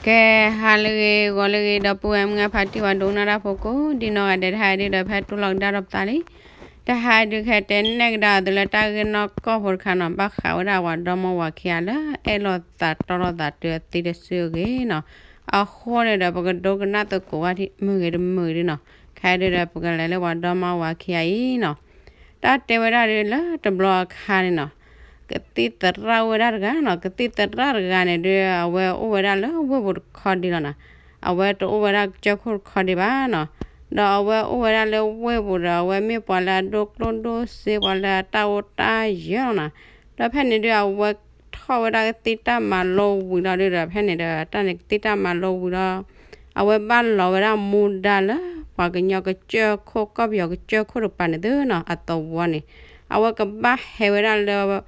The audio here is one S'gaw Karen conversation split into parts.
ကဲ ဟါလၢအဂ့ၤ ဂီၤလၢအဂ့ၤ ဒီပုၢ်ဝဲၢ်မုၣ်အဖါတံၢ် ပှၤဒိကနၣ်တၢ်ဖိကိးဒ်နီၢ်ဂၤဒဲး တဟါဒုဒီး ဖဲတူၢ်လိာ်ကဒါဒီးပသးလံ. တဟါဒုခဲတဲနဲၣ်ကဒါအီၤသုလၢ တၢ်ဂ့ၢ်နီၢ်ကီၢ်ဖိတခါနီၤ, ဘၣ်ဃးဝဲဒၣ်ပှၤဒီမါဝၤခံဂၤလၢ အဲၣ်လိာ်သးတီလိာ်သးတုၤအသံတစုအဂ့ၢ်နီၤ. အဃိန့ၣ်ဒီး ပကဒိကနၣ်သကိးဝဲဒၣ်မုာ်ဂ့ၤတမုာ်ဂ့ၤဒုနီၤ. ခဲဒုဒီး ပကလဲၤလၢပှၤဒီမါဝၤခံဂၤအံၤနီၤ. တၢ်တဲဝဲဒၣ်ဒုလၢတဘျီအခါန့ၣ်နီၤ, ကသံၣ်သရၣ်အိၣ်ဝဲဒၣ်တဂၤနီၤ. ကသံၣ်သရၣ်တဂၤန့ၣ်ဒု အဝဲအိၣ်ဝဲဒၣ်လၢဝ့ၢ်ပူၤတခီဒံးလီၤနီၤ. အဝဲတအိၣ်ဝဲဒၣ်ကစၢၢ်ခိၣ်တခီဒံးဘၣ်နီၤ. ဒီးအဝဲအိၣ်ဝဲဒၣ်လၢဝ့ၢ်ပူၤဒီး အဝဲမ့ၢ်ပှၤလၢအဒိၣ်ကျိၣ်ဒိၣ်စ့ ပှၤလၢအတၢ်အိၣ်တၢ်ယၢၤလီၤနီၤ. ဒီးဖဲန့ၣ်ဒု အဝဲထီၣ်ဝဲဒၣ်ကသံၣ်တၢ်မၤလိဝံၤလီၤဒုဒီး ဖဲန့ၣ်ဒီး တၢ်န့ၣ်ကသံၣ်တၢ်မၤလိဝံၤလီၤ. အဝဲဘၣ်လီၤဝဲဒၣ်မူဒါလၢ ပှၤကညီကစၢၢ်ခိၣ် ကီၢ်ပယီၤကစၢၢ်ခိၣ်တကပၤန့ၣ်သုနီၤ အသဝီန့ၣ်, အဝဲကဘၣ်ဟဲဝဲဒၣ်လၢ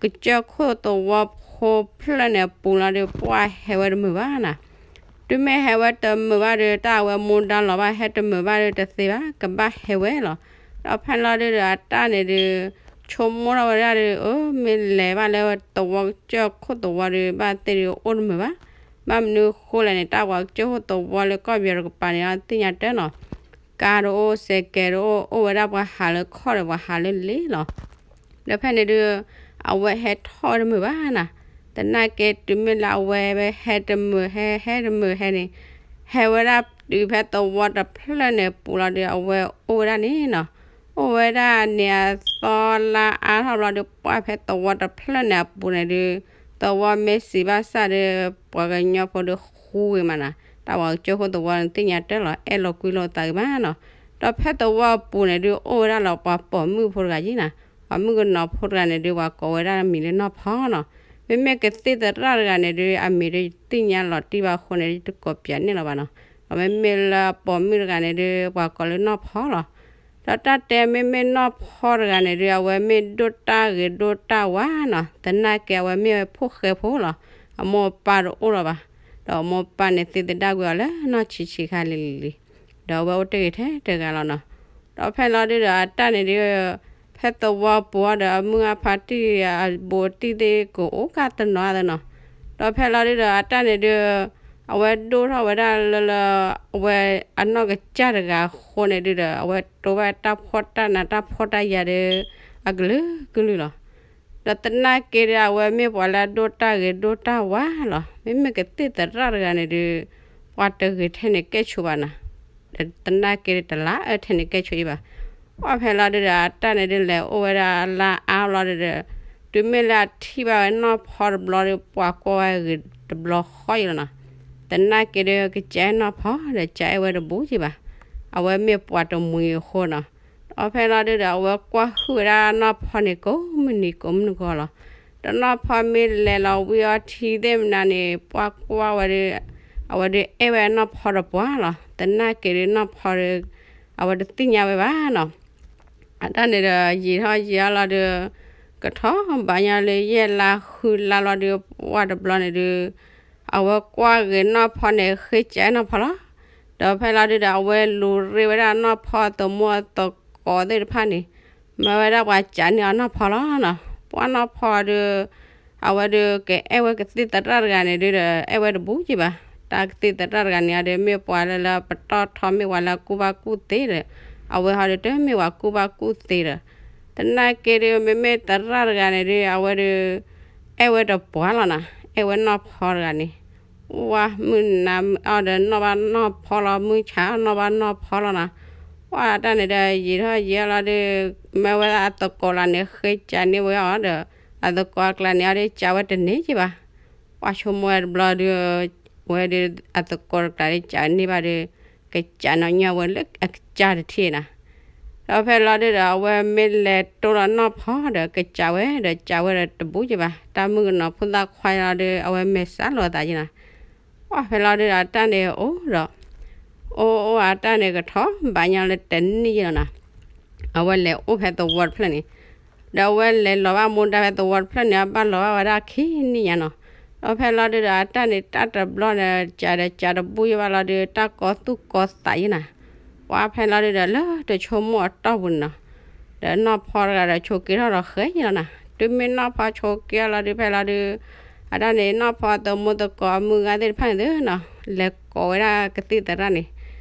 ကစၢၢ်ခိၣ်သဝီဖိဖျၢၣ်န့ၣ်အပူၤလီၤဒု ပှၤဟဲဝဲတမုာ်ဘၣ်နီၤ. တုၤမ့ၢ်ဟဲဝဲတမုာ်ဘၣ်ဒီး တၢ်အဝဲမူဒါလီၤဘၣ် ဟဲတမုာ်ဘၣ်ဒီးတသ့ဘၣ် ကဘၣ်ဟဲဝဲလီၤ. ဒီးဖဲလီၤဒုဒီး အတၢ်န့ၣ်ဒု ဆိကမိၣ်ထီၣ်ဝဲဒၣ်ဒီး အၢ မ့ၢ်လဲၤဘၣ်လၢသဝီကစၢၢ်ခိၣ်သဝီဒီး ဘၣ်သ့ၣ်ဒုအိၣ်တမုာ်ဘၣ်. ဘၣ်မနုၤဃိလဲၣ်န့ၣ် တၢ်ပှၤကစၢၢ်ခိၣ်သဝီလၢကီၢ်ပယီၤတကပၤန့ၣ် အသ့ၣ်ညါတၢ်နီၤ. ကါတအိၣ် စဲးကဲးတအိၣ် အိၣ်ဝဲဒၣ်ပှၤဟးလၢခီၣ်ဒီးပှၤဟးလၢလ့လီၤ. ဒီးဖဲန့ၣ်ဒု အဝဲဟဲထီၣ်ဝဲတမုာ်ဘၣ်နီၤ. သနာ်က့တုၤမ့ၢ်လၢအဝဲဟဲတမုာ် ဟဲဟဲတမုာ်ဟဲန့ၣ်, ဟဲဝဲဒၣ်တုၤဖဲသဝီတဖျၢၣ်န့ၣ်ပူၤလီၤဒု အဝဲအိၣ်ဝဲဒၣ်န့ၣ်နီၤ. အိၣ်ဝဲဒၣ်န့ၣ်အသီလါအါထီၣ်ဘျီဒု ပှၢ်ဖဲသဝီတဖျၢၣ်န့ၣ်အပူၤန့ၣ်ဒု သဝီမ့ၢ်စံးဘၣ်ဆၣ်ဒီး ပှၤကညီဖိဒီးဃူဂ့ၤမးနီၤ. တၢ်ပှၤကစၢၢ်ခိၣ်သဝီန့ၣ်သ့ၣ်ညါတၢ်လီၤ အဲၣ်လီၤကွံလိာ်သးဂ့ၤမးနီၤ. ဒီးဖဲသဝီအပူၤန့ၣ်ဒု အိၣ်ဝဲဒၣ်လီၤပှၤပိာ်မုၣ်ဖိတဂၤယံၤနီၤ. ပှၤမုၣ်ကနီၤဖိတဂၤန့ၣ်ဒု ပှၤကိးဝဲဒၣ်မံၤလၢနီၢ်ဖီနီၤ. မ့မ့ၢ်ကသံၣ်သရၣ်တဂၤန့ၣ်ဒု အမံၤဒုယသ့ၣ်ညါလီၤတံၢ်ဘၣ်အဃိန့ၣ် ယတကိးပၠးန့ၢ်လီၤဘၣ်နီၤ. ဒီးမ့မ့ၢ်လၢအပိာ်မုၣ်တဂၤန့ၣ်ဒု ပှၤကိးလၢနီၢ်ဖီလီၤ. ဒီးတၢ်တဲမ့မ့ၢ်နီၢ်ဖီတဂၤန့ၣ်ဒု အဝဲမ့ၢ်ဒိၣ်တၢ်ဂ့ၤဒိၣ်တၢ်ဝါနီၤ. သနာ်က့အဝဲမ့ၢ်ဝဲဖိၣ်ဃဲဖိလီၤ. အမိၢ်အပၢ်တအိၣ်လၢၤဘၣ်. ဒီးအမိၢ်အပၢ်န့ၣ်သံသဒၣ်ကွံာ်အီၤလၢနီၢ်ဆံးဆံးခါလံၤလံၤလံၤ. ဒီးအဝဲအိၣ်တ့ၢ်ဂ့ၤထဲတဂၤလီၤနီၤ. ဒီးဖဲလီၤဒုဒီးအတၢ်န့ၣ်ဒု ဖဲသဝီပူၤဒီးအမုၢ်အဖါတံၢ်အဘူးအတံၢ်သ့ၣ်ကအိၣ်ကတနီၤသနီၤ. ဒီးဖဲလီၤဒုဒီးအတၢ်န့ၣ်ဒု အဝဲဒိၣ်ထီၣ်ဝဲဒၣ်လၢလၢ အဝဲအနီၢ်ကစၢ်တဂၤအဃိန့ၣ်ဒုဒီး အဝဲတိဘၣ်တၢ်ဖှီၣ်တၢ်နးတၢ်ဖှီၣ်တၢ်ယာ်ဒီး အကလုာ်ကလုာ်လီၤ. ဒီးသနာ်က့ဒီး အဝဲမ့ၢ်ပှၤလၢအဒိၣ်တၢ်ဂ့ၤဒိၣ်တၢ်ဝါလီၤ. မ့မ့ၢ်ကသံၣ်သရၣ်တဂၤန့ၣ်ဒု ပှၤတဂ့ၤထဲန့ၣ်ကဲၣ်ဆိးဘၣ်နီၤ. ဒီးသနာ်က့ဒီးတလါအၢထဲန့ၣ်ကဲၣ်ဆိးအံၤဘၣ်. ပှၢ်ဖဲလီၤဒုဒီး အတၢ်န့ၣ်ဒုလဲၤအိၣ်ဝဲဒၣ်လါအါလီၤဒုဒီး တုၤမ့ၢ်လၢအထံၣ်ဘၣ်ဝဲနီၢ်ဖီတဘျီဒီး ပှၤကွၢ်ဝဲဂ့ၤတဘျီဃီအံၤလီၤနီၤ. သနာ်က့ဒီးကစးအဲၣ်နီၢ်ဖီဒီး ကစးအဲၣ်ဝဲတဘူးကံဘၣ်. အဝဲမ့ၢ်ပှၤတမှံၤအဃိနီၤ. ဒီးဖဲလီၤဒုဒီး အဝဲကွၢ်ဟုၣ်ဝဲဒၣ်နီၢ်ဖီန့ၣ် ကိးမုၢ်နံၤကိးမုၢ်နံၤဂီၤလီၤ. ဒီးနီၢ်ဖီမ့ၢ်လဲၤလီၤဝံၤအီထံသ့ၣ်မနုၤန့ၣ် ပှၢ်ကွၢ်ဝဲဒီး အဝဲဒုးအဲၣ်ဝဲနီၢ်ဖီတပှၢ်လီၤ. သနာ်က့ဒီးနီၢ်ဖီဒီး အဝဲတသ့ၣ်ညါဝဲဘၣ်နီၤ. အတၢ်န့ၣ်ဒီး ယံာ်ထီၣ်ယံာ်အါလီၤဒီး ကထီၣ်ဘၣ်ညီလၢယဲၢ်လါဃုလါလီၤဒီး ပှၢ်တဘျီန့ၣ်ဒုး အဝဲကွၢ်ဂ့ၤနီၢ်ဖီန့ၣ် ဃ့ကးအဲၣ်နီၢ်ဖီလီၤ. ဒီးဖဲလီၤဒုဒီး အဝဲလူၤရ့ဝဲဒၣ်နီၢ်ဖီအသမိၢ်အသကိးသ့ၣ်တဖၣ်န့ၣ် မၢဝဲဒၣ်ပှၤကးန့ၢ်အီၤနီၢ်ဖီလီၤနီၤ. ပှၢ်နီၢ်ဖီဒီး အဝဲဒုးကအဲၣ်ဝဲကသံၣ်သရၣ်တဂၤန့ၣ်ဒုဒီး အဲၣ်ဝဲတဘူးကံဘၣ်. တၢ်ကသံၣ်သရၣ်တဂၤန့ၣ်အီၤဒီး မ့ၢ်ပှၤလၢလၢပတီၢ်ထီ မ့ၢ်ပှၤလၢကူၣ်ဘၣ်ကူၣ်သ့ဒီး အဝဲဟီဒီးတမ့ၢ်ပှၤကူၣ်ဘၣ်ကူၣ်သ့ဒီး သနာ်က့ဒီး မ့မ့ၢ်သရၣ်တဂၤန့ၣ်ဒုး အဝဲဒုး အဲၣ်ဝဲတပှၢ်လီၤနီၤ. အဲၣ်ဝဲနီၢ်ဖီတဂၤန့ၣ် ဝဲမုၢ်နၤအီၤဒီး နီၢ်ဘၣ်နီၢ်ဖီလီၤ, မုၢ်ဆါနီၢ်ဘၣ်နီၢ်ဖီလီၤနီၤ. ပှၢ်တၢ်န့ၣ်ဒီး ယံာ်ထီၣ်ယံာ်အါလီၤဒီး မၢဝဲဒၣ်အသကိးလၢန့ၣ် ဃ့ကးန့ၢ်ဝဲအီၤဒီး အသကိးအကျါန့ၣ်အီၤဒီး ကးဝဲတန့ၢ်ကံဘၣ်. ပှၢ်ဆိကမိၣ်ဝဲတဘျီဒီး ဝဲဒီးအသကိးတကျါဒီး ကးန့ၢ်ဘၣ်ဒီး ကစးနီၢ်ညီဝဲလၢအကစၢ်တထံၣ်နီၤ. ဒီးဖဲလီၤဒုဒီး အဝဲမ့ၢ်လဲၤတိၢ်လီၤနီၢ်ဖီဒီး ကစးဝဲဒီး ကးဝဲဒီးတဘူးကံဘၣ်. တၢ်မုၣ်ကနီၤဖိသၣ်ခွါလီၤဒီး အဝဲမဲာ်ဆှးလိာ်အသးက့နီၤ. ပှၢ်ဖဲလီၤဒုဒီး အတၢ်န့ၣ်အိၣ်ဒီး အိၣ်အိၣ်အတၢ်န့ၣ်ကထီၣ်ဘၣ်ညီလၢတနံၣ်ယဲၢ်လီၤနီၤ. အဝဲလဲၤအိၣ်ဖဲသဝီတဖျၢၣ်န့ၣ် ဒီးအဝဲလဲၤလီၤဘၣ်မူဒါဖဲသဝီတဖျၢၣ်န့ၣ် အဘၣ်လီၤဘၣ်ဝဲဒၣ်ခံနံၣ်ညါနီၤ. ဒီးဖဲလီၤဒုဒီး အတၢ်န့ၣ်တၢ်တဘျီန့ၣ် ကးဒီးကးတဘူးယဲၢ်ဘၣ်လီၤဒု တၢ်ကီသူၣ်ကီသးယဲၢ်နီၤ. ပှၢ်ဖဲလီၤဒုဒီး လၢတဆိကမိၣ်အတီၢ်ပူၤန့ၣ်နီၤ ဒီးနီၢ်ဖီတဂၤဒီး ဆိးက့ထီၣ်ဒီးဃဲယဲၢ်လီၤနီၤ. တုၤမ့ၢ်နီၢ်ဖီဆိးက့အီၤလီၤဒု ဖဲလီၤဒု အတၢ်န့ၣ် နီၢ်ဖီသမိၢ်သကိးအမုၢ်ဂၤသ့ၣ်တဖၣ်န့ၣ်သုနီၤ, လဲၤကိးဝဲဒၣ်ကသံၣ်သရၣ်န့ၣ်,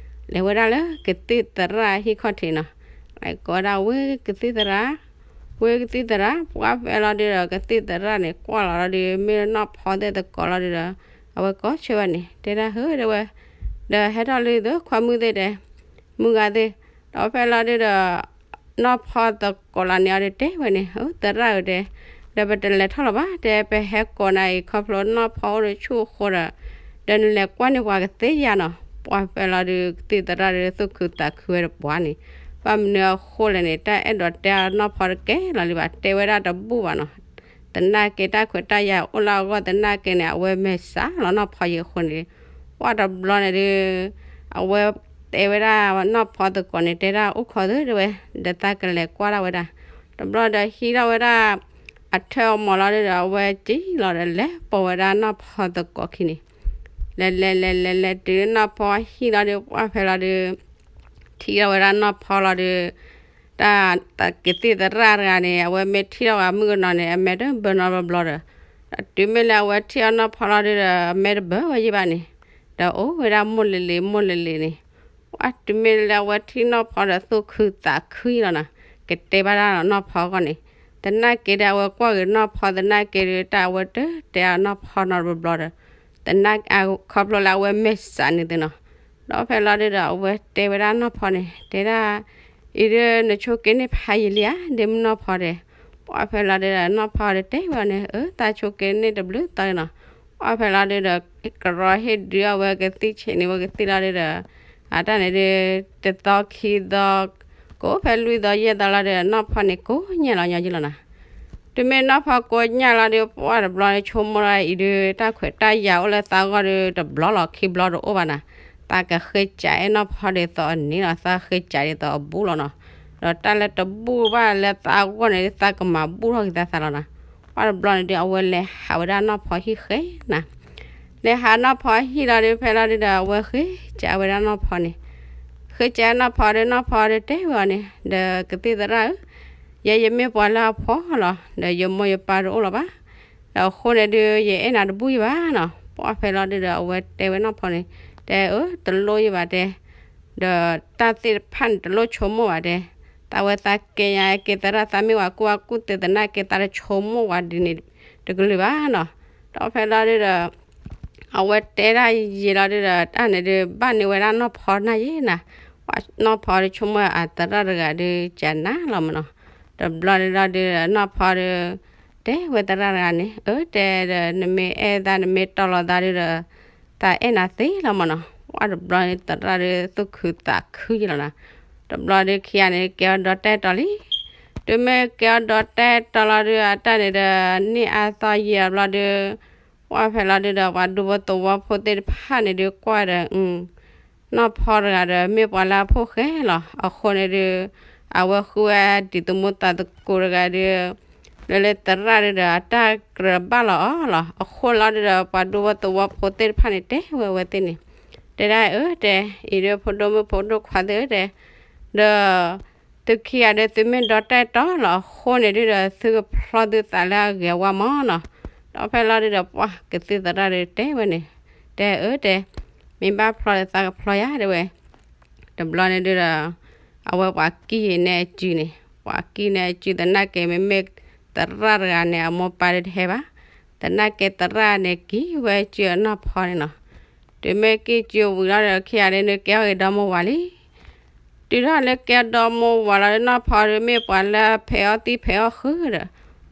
လဲၤဝဲဒၣ်လၢကသံၣ်သရၣ်ဟံၣ်ခီၣ်ထံးနီၤ, လဲၤကိးဝဲဒၣ်ဝဲကသံၣ်သရၣ်, ဝဲကသံၣ်သရၣ်, ပှၢ်ဖဲလီၤဒုဒီး ကသံၣ်သရၣ်န့ၣ် ကွၢ်လီၤလီၤဒီး မ့ၢ်နီၢ်ဖီသ့ၣ်သကိးလီၤဒုဒီး အဝဲကိးဆၢဝဲန့ၣ် တဲဒၣ်ဟၢ တဲဝဲ, ဒီးဟဲထီၣ်လံသုခွါမုၣ်သ့ၣ်တဲ, မုၢ်ဂၤသ့ၣ်, ဒီးဖဲလီၤဒုဒီး နီၢ်ဖီသကိးလီၤန့ၣ်အီၤဒီးတဲဝဲန့ၣ်, အၢ သရၣ်ဧၢတဲ, ဒီးပတလဲၤထီၣ်လၢၤဘၣ်တဲ, ပဟဲကိးနၤအံၤခီဖျိနီၢ်ဖီအိၣ်ဒီးဆူၣ်အဃိဒီး, ဒီးနလဲၤကွၢ်န့ၢ်ပှၤကသ့ဧါနီၤ, ပှၢ်ဖဲလီၤဒု ကသံၣ်သရၣ်ဒီးသူၣ်ခုသးခုဝဲတပှၢ်န့ၣ်, ဘၣ်မနုၤအဃိလဲၣ်န့ၣ် တၢ်အဲၣ်ဒိးတဲအနီၢ်ဖီတကဲလီၤလံဘၣ်, တဲဝဲဒၣ်တဘူၣ်ဘၣ်နီၤ, သနာ်က့တၢ်ခွဲးတၢ်ယာ်အိၣ်လၢအဂီၢ်သနာ်က့န့ၣ် အဝဲမဲာ်ဆှးလီၤနီၢ်ဖီယံၤအဃိန့ၣ်, ပှၢ်တဘျီန့ၣ်ဒု အဝဲတဲဝဲဒၣ်နီၢ်ဖီသကိးန့ၣ် တဲဒၣ်အိၣ်ခိးသုတဲဝဲ, ဒီးသးကလဲၤကွၢ်ဒၣ်ဝဲဒၣ်, တဘျီဒီးဟံးထီၣ်ဝဲဒၣ် အထၢၣ်အမီၤလီၤဒုဒီး အဝဲစံၣ်လီၤဒီးလဲၤပိာ်ဝဲဒၣ်နီၢ်ဖီသကိးခံန့ၣ်, လဲၤလဲၤလဲၤလဲၤလဲၤတုၤနီၢ်ဖီဟံၣ်လီၤဒု ပှၢ်ဖဲလီၤဒု ထံၣ်ထီၣ်ဝဲဒၣ်နီၢ်ဖီလီၤဒု တၢ် ကသံၣ်သရၣ်တဂၤန့ၣ် အဝဲမ့ၢ်ထံၣ်ထီၣ်ဝဲမုၣ်ကနီၤန့ၣ် အမဲာ်တဘၢနီတဘျီဒီး, ဒီးတုၤမ့ၢ်လၢအဝဲထံၣ်အီၤနီၢ်ဖီလီၤဒုဒီး အမဲာ်တဘၢဝဲယံၤဘၣ်န့ၣ်, ဒီးအိၣ်ဝဲဒၣ်မိၢ်လ့ၤလ့ၤမိၢ်လ့ၤလ့ၤန့ၣ်, ပှၢ်တုၤမ့ၢ်လၢအဝဲထံၣ်နီၢ်ဖီဒီးသူၣ်ခုသးခုယံၤလီၤနီၤ, ကတဲဘၣ်ဒၣ်နီၢ်ဖီအဂီၢ်န့ၣ်, သနာ်က့ဒီးအဝဲကွၢ်ဂ့ၤနီၢ်ဖီသနာ်က့ဒီး တၢ်အဝဲတတဲအီၤနီၢ်ဖီနီတဘျီဘျီဒီး, သနာ်က့ ခီဖျိလၢအဝဲမဲာ်ဆှးန့ၣ်သုနီၤ, ဒီးဖဲလီၤဒုဒီး အဝဲတဲဝဲဒၣ်နီၢ်ဖီန့ၣ် တဲဒၣ်, အံၤဒုးနဆိးက့န့ၢ်ဖးယံာ်လံဧါ ဒ့မုၣ်နီၢ်ဖီတဲ, ပှၢ်ဖဲလီၤဒုဒီး နီၢ်ဖီဒီးတဲဝဲန့ၣ် အၢ သးဆိးက့န့ၢ်တဘျုးသီန့ၣ်နီၤ, ပှၢ်ဖဲလီၤဒုဒီး ကရီဟ့ၣ်ဒုးအဝဲကသံၣ်ဆံးန့ၣ် ဝဲကသံၣ်လီၤဒုဒီး, အတၢ်န့ၣ်ဒုး တသီခံသီ ကိးဖဲလွံၢ်သီယဲၢ်သီလီၤဒုဒီး နီၢ်ဖီန့ၣ်ကိးညၣ်လီၤညီယံၤလီၤနီၤ, တုၤမ့ၢ်နီၢ်ဖီကိးညၣ်လီၤဒုး ပှၢ်တဘျီန့ၣ်ဆိကမိၣ်ဒၣ်အံၤဒုး တၢ်ခွဲးတၢ်ယာ်အိၣ်လၢသးအဂီၢ်ဒုး တဘျီလီၤခံဘျီတအိၣ်ဘၣ်နီၤ, သးကဃ့ကးအဲၣ်နီၢ်ဖီဒ်သိးအန့ၣ်လီၤ သးဃ့ကးဒ်သိးအဘူးလီၤနီၤ, ဒီးတၢ်လၢတဘူးဘၣ်လၢသးအဂီၢ်န့ၣ် သးကမၤဘူးထီၣ်က့ၤသးသးလီၤနီၤ, ပှၢ်တဘျီန့ၣ်ဒုး အဝဲလဲၤဟးဝဲဒၣ်နီၢ်ဖီဟံၣ်ဃဲနီၤ လဲၤဟးနီၢ်ဖီဟံၣ်လီၤဒုး ဖဲလီၤဒုဒီး အဝဲဃ့ကးဝဲဒၣ်နီၢ်ဖီန့ၣ်, ဃ့ကးနီၢ်ဖီဒီး နီၢ်ဖီဒီးတဲဝဲအီၤန့ၣ် ဒီးကသံၣ်သရၣ်ဧၢ, ယဲယမ့ၢ်ပှၤလၢအဖှီၣ်လီၤ, ဒီးယမိၢ်ယပၢ်တအိၣ်လၢၤဘၣ်, ဒီးအဃိန့ၣ်ဒုး ယအဲၣ်နၤတဘူၣ်ယံၤဘၣ်နီၤ, ပှၢ်ဖဲလီၤဒုဒီး အဝဲတဲဝဲနီၢ်ဖီန့ၣ်, တဲအၢ တလိၣ်ယံၤဘၣ်တဲ ဒီးတၢ်သ့ၣ်တဖၣ်န့ၣ် တလိၣ်ဆိကမိၣ်ဘၣ်တဲ, သးဝဲသးကဲညါက့ၤသရၣ် သးမ့ၢ်ဝဲကူၣ်ဘၣ်ကူၣ်သ့သနာ်က့ သးတဆိကမိၣ်ဝဲဒ်န့ၣ်တကလုာ်ဘၣ်နီၤ, ဒီးဖဲလီၤဒုဒီး အဝဲတဲဒၣ်ယံာ်လီၤဒုဒီး တၢ်န့ၣ်ဒုး ဘၣ်န့ၢ်ဝဲဒၣ်နီၢ်ဖီနၢ်ယံၤနီၤ, နီၢ်ဖီဒုးဆိကမိၣ်အသရၣ်တဂၤဒုး ကနၣ်လီၤမးနီၤ, တဘျီဒုဒီး နီၢ်ဖီဒုး တဲဝဲသရၣ်တဂၤန့ၣ် အၢတဲဒီး နမ့ၢ်အဲၣ်သး နမ့ၢ်တီလီၤသးဒုဒီး သးအဲၣ်နၤသ့လီၤမးနီၤ, ပှၢ်တဘျီန့ၣ် သရၣ်ဒုးသူၣ်ခုသးခုယံၤလီၤနီၤ, တဘျီဒုးခံဂၤန့ၣ် ကဲအီၤဒီးတၢ်အဲၣ်တီလံ, တုၤမ့ၢ်ကဲအီၤဒီးတၢ်အဲၣ်တီလီၤဒုး အတၢ်န့ၣ်ဒီး န့ၢ်အါသီယံာ်အဘျီဒုး ပှၢ်ဖဲလီၤဒုဒီး ပှၤဒူဖိသဝီဖိသ့ၣ်တဖၣ်န့ၣ်ဒုးကွၢ်ဒီး နီၢ်ဖီတဂၤဒီး မ့ၢ်ပှၤလၢအဖှီၣ်ဃဲလီၤ, အဃိန့ၣ်ဒုး အဝဲဃုဝဲဒံးသမူသးသကိးတဂၤဒုး လၢလၢသရၣ်ဒုဒီး အတၢ်ကြၢးဘၣ်လီၤအီၤလီၤ, အဃိလီၤဒုဒီး ပှၤဒူဖိသဝီဖိသ့ၣ်တဖၣ်န့ၣ် တဲဝဲဝဲသ့ၣ်န့ၣ်, တဲဒၣ်အၢတဲ, အံၤဒုးဖိဒိၣ်မုၣ်ဖိဒိၣ်ခွါသ့ၣ်ဧၢတဲ, ဒီး သုခံဂၤဒုး သုမ့ၢ်ဒီတၢ်အဲၣ်တီလီၤအဃိန့ၣ်ဒုဒီး သုကဖျီသုသးလၢအဂ့ၤအဝါမးနီၤ, ဒီးဖဲလီၤဒုဒီး ပှၢ်ကသံၣ်သရၣ်ဒုးတဲဝဲန့ၣ်, တဲအၢတဲ, မ့ၢ်ဘၣ်ဖျီသးကဖျီယၤတဲဝဲ, တဘျီန့ၣ်ဒုဒီး အဝဲပှၤကံၢ်န့ၢ်အစုန့ၣ်, ပှၤကံၢ်န့ၢ်အစုသနာ်က့ မ့မ့ၢ်သရၣ်တဂၤန့ၣ် အမိၢ်ပၢ်ဒုးတဟဲဘၣ်, သနာ်က့သရၣ်န့ၣ် ကံၢ်ဝဲစုအနီၢ်ဖီန့ၣ်နီၤ, တုၤမ့ၢ်ကံၢ်စုဝံၤလီၤဒီး ခံဂၤဒုးန့ၣ် ကဲအီၤဂ့ၤဒီမိၢ်ဝၤလံ တုၤထီၣ်လၢကဲဒီမိၢ်ဝၤလီၤဒုး နီၢ်ဖီဒုး မ့ၢ်ပှၤလၢဖဲးအီၣ်သံၣ်ဖဲးအီၣ်ဃုာ်ဒီး,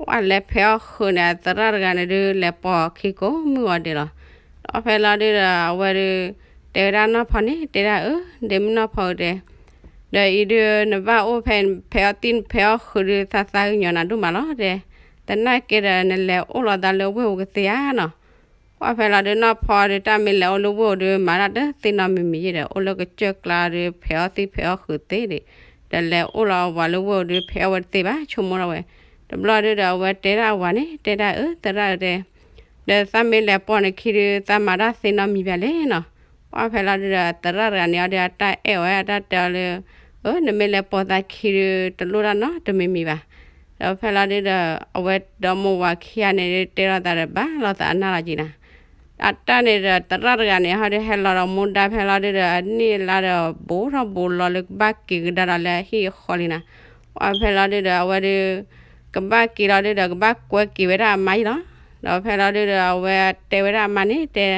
ပှၢ်လဲၤဖဲးအီၣ်ဃုာ်န့ၣ် အသရၣ်တဂၤန့ၣ်ဒုး လဲၤပိာ်အီၤခံကိးမုၢ်ဂီၤဒဲးလီၤ, ဒီးဖဲလီၤဒုဒီး အဝဲဒုး တဲဝဲဒၣ်နီၢ်ဖီန့ၣ် တဲဒၣ်အၢ ဒ့မုၣ်နီၢ်ဖီဧၢတဲ, ဒီးအံၤဒုး နဘၣ်အိၣ်ဖဲ ဖဲးအီၣ်သံၣ်ဖဲးအီၣ်ဃုာ်ဒုး သးသးကညီၤနၤဒိၣ်မးလီၤတဲ, သနာ်က့ဒီး နလဲၤအိၣ်လီၤသးလၢဝ့ၢ်ဧိၤကသ့ဧါနီၤ, ပှၢ်ဖဲလီၤဒုး နီၢ်ဖီဒုး တၢ်မ့ၢ်လဲၤအိၣ်လၢဝ့ၢ်ဧိၤဒုး မၤတၢ်တသ့နီတမံၤမံၤယဲဒီး အိၣ်လၢကစၢၢ်ကျါဒုး ဖဲးအီၣ်သံၣ်ဖဲးအီၣ်ဃုာ်သ့ဒီး, ဒီးလဲၤအိၣ်လီၤဝၤလၢဝ့ၢ်ဧိၤဒုး ဖဲးအီၣ်ဝဲတသ့ဘၣ် ဆိကမိၣ်ထီၣ်ဝဲ, တဘျီဒုဒီး အဝဲတဲဒၣ်အဝၤန့ၣ် တဲဒၣ်အၢ သရၣ်ဧၢတဲ, ဒီးသးမ့ၢ်လဲၤပိာ်နခံဒုး သးမၤတၢ်သ့နီတမံၤဘၣ်လဲၣ်နီၤ, ပှၢ်ဖဲလီၤဒုဒီး သရၣ်တဂၤန့ၣ်အီၤဒုး အတၢ်အဲၣ်အီၤဝဲ အတၢ်တဲအီၤလၢ အၢ နမ့ၢ်လဲၤပိာ်သးခံဒုး တလိၣ်တၢ်နီတမံၤမံၤဘၣ်, ဒီး ဒီးဖဲလီၤဒုဒီး အဝဲဒီမိၢ်ဝၤခံဂၤန့ၣ်ဒုး တဲလိာ်သးဒီးဘၣ်လိာ်သးအနၢ်လီၤက့ၤနၤ. အတၢ်န့ၣ်ဒီး သရၣ်တဂၤန့ၣ် ဟီဒုးဟဲလီၤဒီးမိၢ်ဒါဖဲလီၤဒုဒီး အနံၣ်အလါဒီး ဘူးထီၣ်ဘူးလီၤလၢကဘၣ်က့ၤကဒါဒီးလၢအဟံၣ်အဃီလံနၤ. ပှၢ်ဖဲလီၤဒုဒီး အဝဲဒုး ကဘၣ်က့ၤလီၤဒုဒီး ကဘၣ်ကွဲက့ၤဝဲဒၣ်အမါယံၤလီၤ. ဒီးဖဲလီၤဒုဒီး အဝဲတဲဝဲဒၣ်အမါန့ၣ် တဲ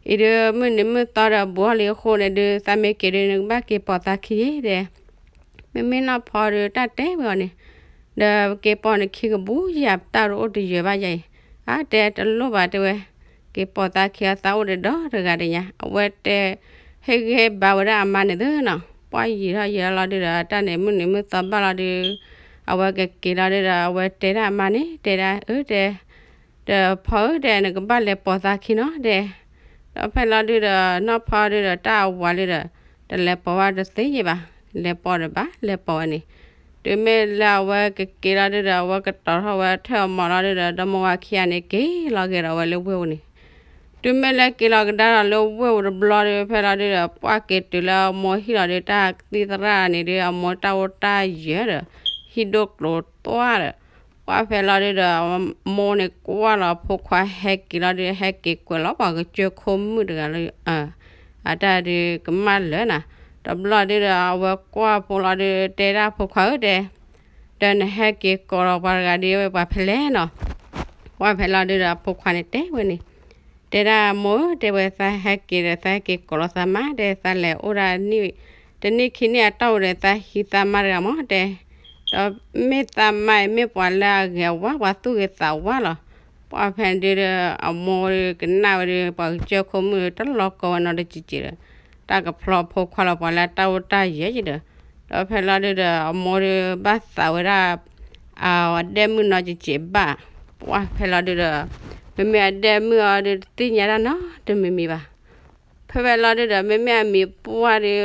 အံၤဒုး မုၢ်နံၤမုၢ်သီဒီး ဘူးထီၣ်လံအဃိန့ၣ်ဒုး သးမ့ၢ်က့ၤဒုး နကဘၣ်က့ၤပိာ်သးခံယ့ၤ တဲ မ့မ့ၢ်နီၢ်ဖီဒုး တၢ်တဲဝဲအီၤန့ၣ် ဒီးက့ၤပိာ်နခံကဘူးယၤ တၢ်တအိၣ်တယၢၤဘၣ်ယၤအံၤ. အါ တဲတလိၣ်ဘၣ် တဲဝဲ, က့ၤပိာ်သးခံအသးအိၣ်ဒီးဒီတဂၤတညါ အဝဲတဲ ဟ့ၣ်ဂံၢ်ဟ့ၣ်ဘါဝဲဒၣ်အမါန့ၣ်သ့နီၤ. ပှၢ်ယံာ်ထီၣ်ယံာ်ထီၣ်လီၤဒုဒီး အတၢ်န့ၣ် မုၢ်နံၤမုၢ်သီဘၣ်လီၤဒု အဝဲကက့ၤလီၤဒုဒီး အဝဲတဲဒၣ်အမါန့ၣ် တဲဒၣ်အၢ တဲ ဒီးဖီဧၢ တဲ နကဘၣ်လဲၤပိာ်သးခံနီၤ တဲ. ဒီးဖဲလီၤဒုဒီး နီၢ်ဖီဒုဒီး တၢ်အဝၤဒုဒီး တလဲၤပိာ်ဝဲတသ့ယဲၢ်ဘၣ်, လဲၤပိာ်ဒီးဘၣ် လဲၤပိာ်ဝဲန့ၣ်. တုၤမ့ၢ်လၢအဝဲကက့ၤလီၤဒုဒီး အဝဲကတီၤထီၣ်ဝဲထၢၣ်အမီၤလီၤဒုဒီး ဒီမိၢ်ဝၤခံဂၤန့ၣ် က့ၤလီၤက့ၤဒီးဝဲလၢဝ့ၢ်ပူၤန့ၣ်. တုၤမ့ၢ်လၢက့ၤလီၤကဒါဒီးလၢဝ့ၢ်ပူၤတဘျီဒု ဖဲလီၤဒုဒီး ပှၢ်က့ၤတုၤလၢအမိၢ်ဟံၣ်လီၤဒု တၢ်ကသံၣ်သရၣ်န့ၣ်ဒု အမိၢ်တၢ်အိၣ်တၢ်ယၢၤဒီး ဟံၣ်ဒိၣ်ကျိၤသွါဒီး ပှၢ်ဖဲလီၤဒုဒီး အမိၢ်န့ၣ်ကွၢ်လီၤအဖိခွါဟဲက့ၤလီၤဒု ဟဲက့ၤကွဲးလီၤပှၤကစၢၢ်ခိၣ်မုၣ်တဂၤလၢ အတၢ်ဒုကမၣ်လၢာ်နၤ. တဘျီဒုဒီး အဝဲကွၢ်ဖိလီၤဒု တဲဒၣ်ဖိခွါဧၢ တဲ ဒီးနဟဲက့ၤကိးလီၤပှၤတဂၤဒု ဝဲပှၤဖဲလဲၣ်နီၤ. ပှၢ်ဖဲလီၤဒုဒီး အဖိခွါန့ၣ်တဲဝဲန့ၣ် တဲဒၣ်မိၢ်ဧၢ တဲဝဲ သးဟဲက့ၤဒီး သးဟဲက့ၤကိးလီၤသးမါ တဲ သးလဲၤအိၣ်ဒၣ်နံၣ် တနံၣ်ခံနံၣ်အတီၢ်ပူၤဒီး သးဟံးသးမါတဂၤမး တဲ ဒီးမ့ၢ်သးမါအံၤ မ့ၢ်ပှၤလၢအဂ့ၤအဝါ ပှၤသူၣ်ဂ့ၤသးဝါလီၤ. ပှၢ်ဖဲဒုဒီး အမိၢ်ဒုကနၣ်ဝဲဒု ပှၤကစၢၢ်ခိၣ်မုၣ်တလီၤကီဝဲနီတစဲးစဲးဒီး တၢ်ကဖျီအဖိခွါလီၤ ပှၤလၢတၢ်အိၣ်တၢ်ယၢၤယဲဒီး ဒီးဖဲလီၤဒုဒီး အမိၢ်ဒုဘၣ်သးဝဲဒၣ် အဒဲမုၣ်နီတစဲးစဲးဘၣ်. ပှၢ်ဖဲလီၤဒုဒီး မ့မ့ၢ်အဒဲမုၣ်အီၤဒု တသ့ၣ်ညါတၢ်နီတမံၤမံၤဘၣ်. ဖဲဖဲလီၤဒုဒီး မ့မ့ၢ်အမံၤပှၢ်ဒု ကွၢ်ဃီၤ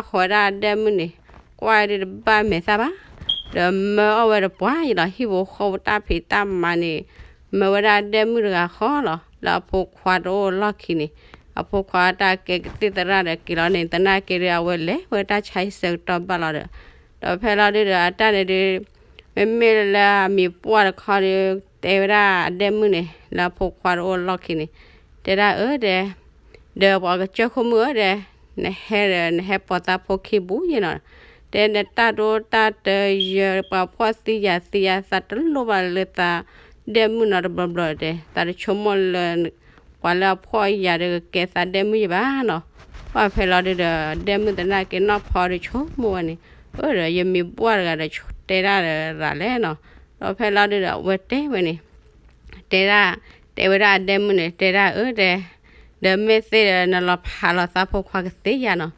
ဝဲဒၣ်အဒဲမုၣ်န့ၣ် ကွၢ်ဒုတဘၣ်မဲာ်သၣ်ဘၣ်. ဒီးမၢအီၣ်ဝဲတပှၢ်ယံၤလီၤ ဟံၣ်ဖိဃီဖိတၢ်ဖံးတၢ်မၤန့ၣ် မၢဝဲဒၣ်အဒဲမုၣ်တဂၤဃီလီၤ လၢအဖိခွါတအိၣ်အလီၢ်ခံန့ၣ်. အဖိခွါတၢ်ကဲကသံၣ်သရၣ်ဒီးက့ၤလီၤန့ၣ် သနာ်က့ဒု အဝဲလဲၤဝဲတၢ်ဆါဟံၣ်ဆၢကတီၢ်ဘၣ်လီၤဒီး ဒီးဖဲလီၤဒုဒီး အတၢ်န့ၣ်ဒု မ့မ့ၢ်လၢအမံၤပှၢ်တခီဒီး တဲဝဲဒၣ်အဒဲမုၣ်န့ၣ် လၢအဖိခွါတအိၣ်အလီၢ်ခံန့ၣ် တဲဒၣ်အၢ တဲ ဒီးပှၤကစၢၢ်ခိၣ်မုၣ်ဧၢ တဲ နဟဲဒီး နဟဲပိာ်သးဖိခံဘူးယဲနီၤ. တဲနတၢ်ဒိတၢ်တၢယၢၤ ပှၤဖှီၣ်သံယၤသံယၤ သးတလိၣ်ဘၣ်လၢသးဒဲမုၣ်နီတဘျီဘျီတဲ သးတဆိကမိၣ်လၢ ပှၤလၢအဖှီၣ်ယၤဒီးကကဲသးဒဲမုၣ်ယဲဘၣ်နီၤ. ပှၢ်ဖဲလီၤဒုဒီး ဒဲမုၣ်သနာ်က့နီၢ်ဖီဒီးဆိကမိၣ်ဝဲန့ၣ် အၢ ဒီးယမံၤပှၢ်တဂၤဒီး တဲဒၣ်ဒီးရၤလဲၣ်နီၤ. ဒီးဖဲလီၤဒုဒီး အဝဲတဲဝဲန့ၣ် တဲဒၣ် တဲဝဲဒၣ်အဒဲမုၣ်န့ၣ် တဲဒၣ်အၢ တဲ ဒီးမ့ၢ်သ့ဒီး နလီၤဖးလီၤသးဖိခွါကသ့ဧါနီၤ.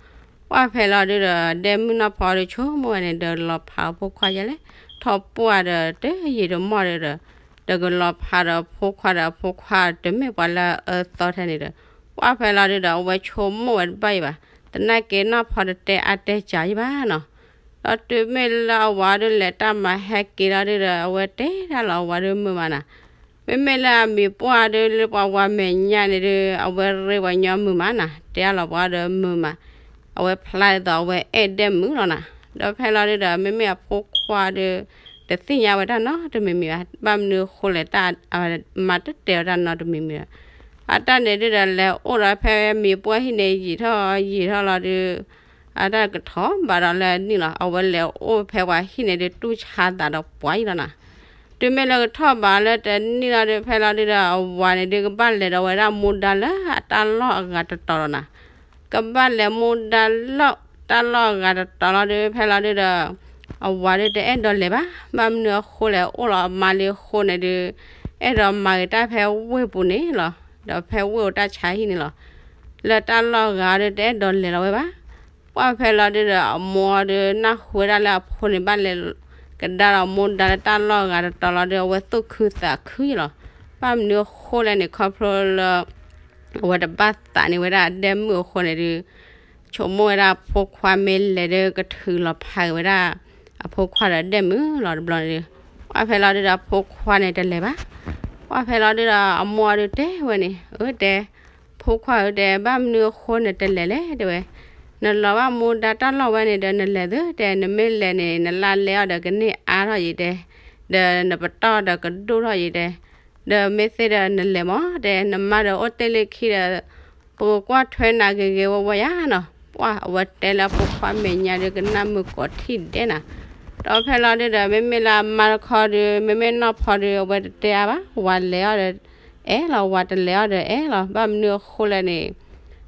ပှၢ်ဖဲလီၤဒုဒီး ဒဲမုၣ်နီၢ်ဖီဒီးဆိကမိၣ်ဝဲန့ၣ် ဒီးလီၤဖးအဖိခွါယဲလဲၣ် ထီၣ်ပှၢ်ဒီးတယံာ်တမီၢ်ဒီး ဒီးကလီၤဖးဒီးဖိခွါဒီး အဖိခွါတမ့ၢ်ပှၤလၢအအၢသီထဲန့ၣ်ဒီး ပှၢ်ဖဲလီၤဒုဒီး အဝဲဆိကမိၣ်ဝဲတဘၣ်ယံၤဘၣ်. သနာ်က့နီၢ်ဖီတတဲအါတဲစှၤယံၤဘၣ်နီၤ. ဒီးတုၤမ့ၢ်လၢအဝၤဒုလဲၤတၢ်မၤဟဲက့ၤလီၤဒုဒီး အဝဲတဲဒၣ်လီၤအဝၤဒုမုာ်မးနၤ. မ့မ့ၢ်လၢအမံၤပှၢ်ဒုလၢပှၤဝၤမဲာ်ညါန့ၣ်ဒု အဝဲရ့ပှၤညီမုာ်မးနၤ တဲဒၣ်လီၤပှၤဒီးမုာ်မး အဝဲဖျါဒ်သိးအဝဲအဲၣ်ဒဲမုၣ်လီၤနၤ. ဒီးဖဲလီၤဒုဒီး မ့မ့ၢ်အဖိခွါဒီး တသ့ၣ်ညါဝဲတၢ်နီတမံၤမံၤဘၣ် ဘၣ်မနုၤအဃိလဲၣ် တၢ်မၤတတဲာ်ဝဲတၢ်နီတမံၤမံၤဘၣ်. အတၢ်န့ၣ်ဒုဒီး လဲၤအိၣ်ဒီးဖဲမံၤပှၢ်ဟံၣ်န့ၣ် ယံာ်ထီၣ်ယံာ်ထီၣ်လီၤဒု အတၢ်ကထီၣ်ဘးဒီးလၢအနံၣ်လီၤ အဝဲလဲၤအိၣ်ဖဲပှၤဟံၣ်န့ၣ်ဒု တူၢ်ဆါသးဒီးပှၤယံၤလီၤနၤ. တုၤမ့ၢ်လၢကထီၣ်ဘးလၢတနံၣ်လီၤဒု ဖဲလီၤဒုဒီး အဝၤန့ၣ်ဒု ကဘၣ်လဲၤဒီးဝဲဒၣ်မူဒါလၢအတၢ်လီၢ်အဂၤတတီၤလီၤနၤ. ကဘၣ်လဲၤမူဒါလီၢ် တၢ်လီၢ်အဂၤတတီၤလီၤဒု ဖဲလီၤဒုဒီး အဝၤဒုတအဲၣ်ဒိးလဲၤဘၣ် ဘၣ်မနုၤအဃိလဲၣ် အိၣ်လီၤအမါလံအဃိန့ၣ်ဒု အဲၣ်ဒိးမၤဂ့ၤတၢ်ဖဲဝ့ၢ်ပူၤန့ၣ်လီၤ. ဒီးဖဲဝ့ၢ်အိၣ်တၢ်ဆါဟံၣ်န့ၣ်လီၤ. လၢတၢ်လီၢ်အဂၤဒုတအဲၣ်ဒိးလဲၤလီၤဝဲဘၣ်. ပှၢ်ဖဲလီၤဒုဒီး အမိၢ်ဒုနၢ်ဟူဝဲဒၣ်လၢအဖိန့ၣ် ဘၣ်လဲၤကဒါဒီးမူဒါလၢတၢ်လီၢ်အဂၤတတီၤလီၤဒု အဝဲသူၣ်ခုသးခုယံၤလီၤ. ဘၣ်မနုၤအဃိလဲၣ်န့ၣ် ခီဖျိလၢ အဝဲတဘၣ်သးန့ၢ်ဝဲဒၣ်အဒဲမုၣ်အဃိန့ၣ်ဒု ဆိကမိၣ်ဝဲဒၣ်အဖိခွါမ့ၢ်လဲၤဒု ကထုးလီၤဖးက့ၤဝဲဒၣ် အဖိခွါဒီးဒဲမုၣ်လီၤတဘျီန့ၣ်ဒု ပှၢ်ဖဲလီၤဒုဒီးအဖိခွါန့ၣ်တလဲၤဘၣ်. ပှၢ်ဖဲလီၤဒုဒီး အမိၢ်ဒုတဲဝဲန့ၣ် အၢ တဲ ဖိခွါဧၢ တဲ ဘၣ်မနုၤအဃိနတလဲၤလဲၣ် တဲဝဲ. နလီၤဘၣ်မူဒါတၢ်လီၢ်ဝဲန့ၣ်ဒီးနလဲၤသု တဲ နမ့ၢ်လဲၤန့ၣ် နလါလဲအီၤဒီးကန့ၢ်အါထီၣ်ယံၤ တဲ ဒီးနပတီၢ်ဒီးကဒိၣ်ထီၣ်အံၤတဲ, ဒီးမ့ၢ်သ့ဒီးနလဲၤမးတဲ, နမါဒီးအိၣ်တ့ၢ်လၢခံဒီး ပကကွၢ်ထွဲနၤဂ့ၤဂ့ၤဝါဝါယါနီၤ. ပှၢ်အဝဲတဲလၢအဖိခွါမဲာ်ညါဒီး ကနၣ်မုာ်ကိးထံၣ်ဒဲးနၤ. ဒီးဖဲလီၤဒုဒီး မ့မ့ၢ်လၢအမါတခီဒီး မ့မ့ၢ်နီၢ်ဖီဒီး အဝဲတတဲအါဘၣ်, ဝၤလဲၤအီၤဒီးအဲၣ်လီၤ, ဝၤတလဲၤအီၤဒီးအဲၣ်လီၤ. ဘၣ်မနုၤအဃိလဲၣ်န့ၣ်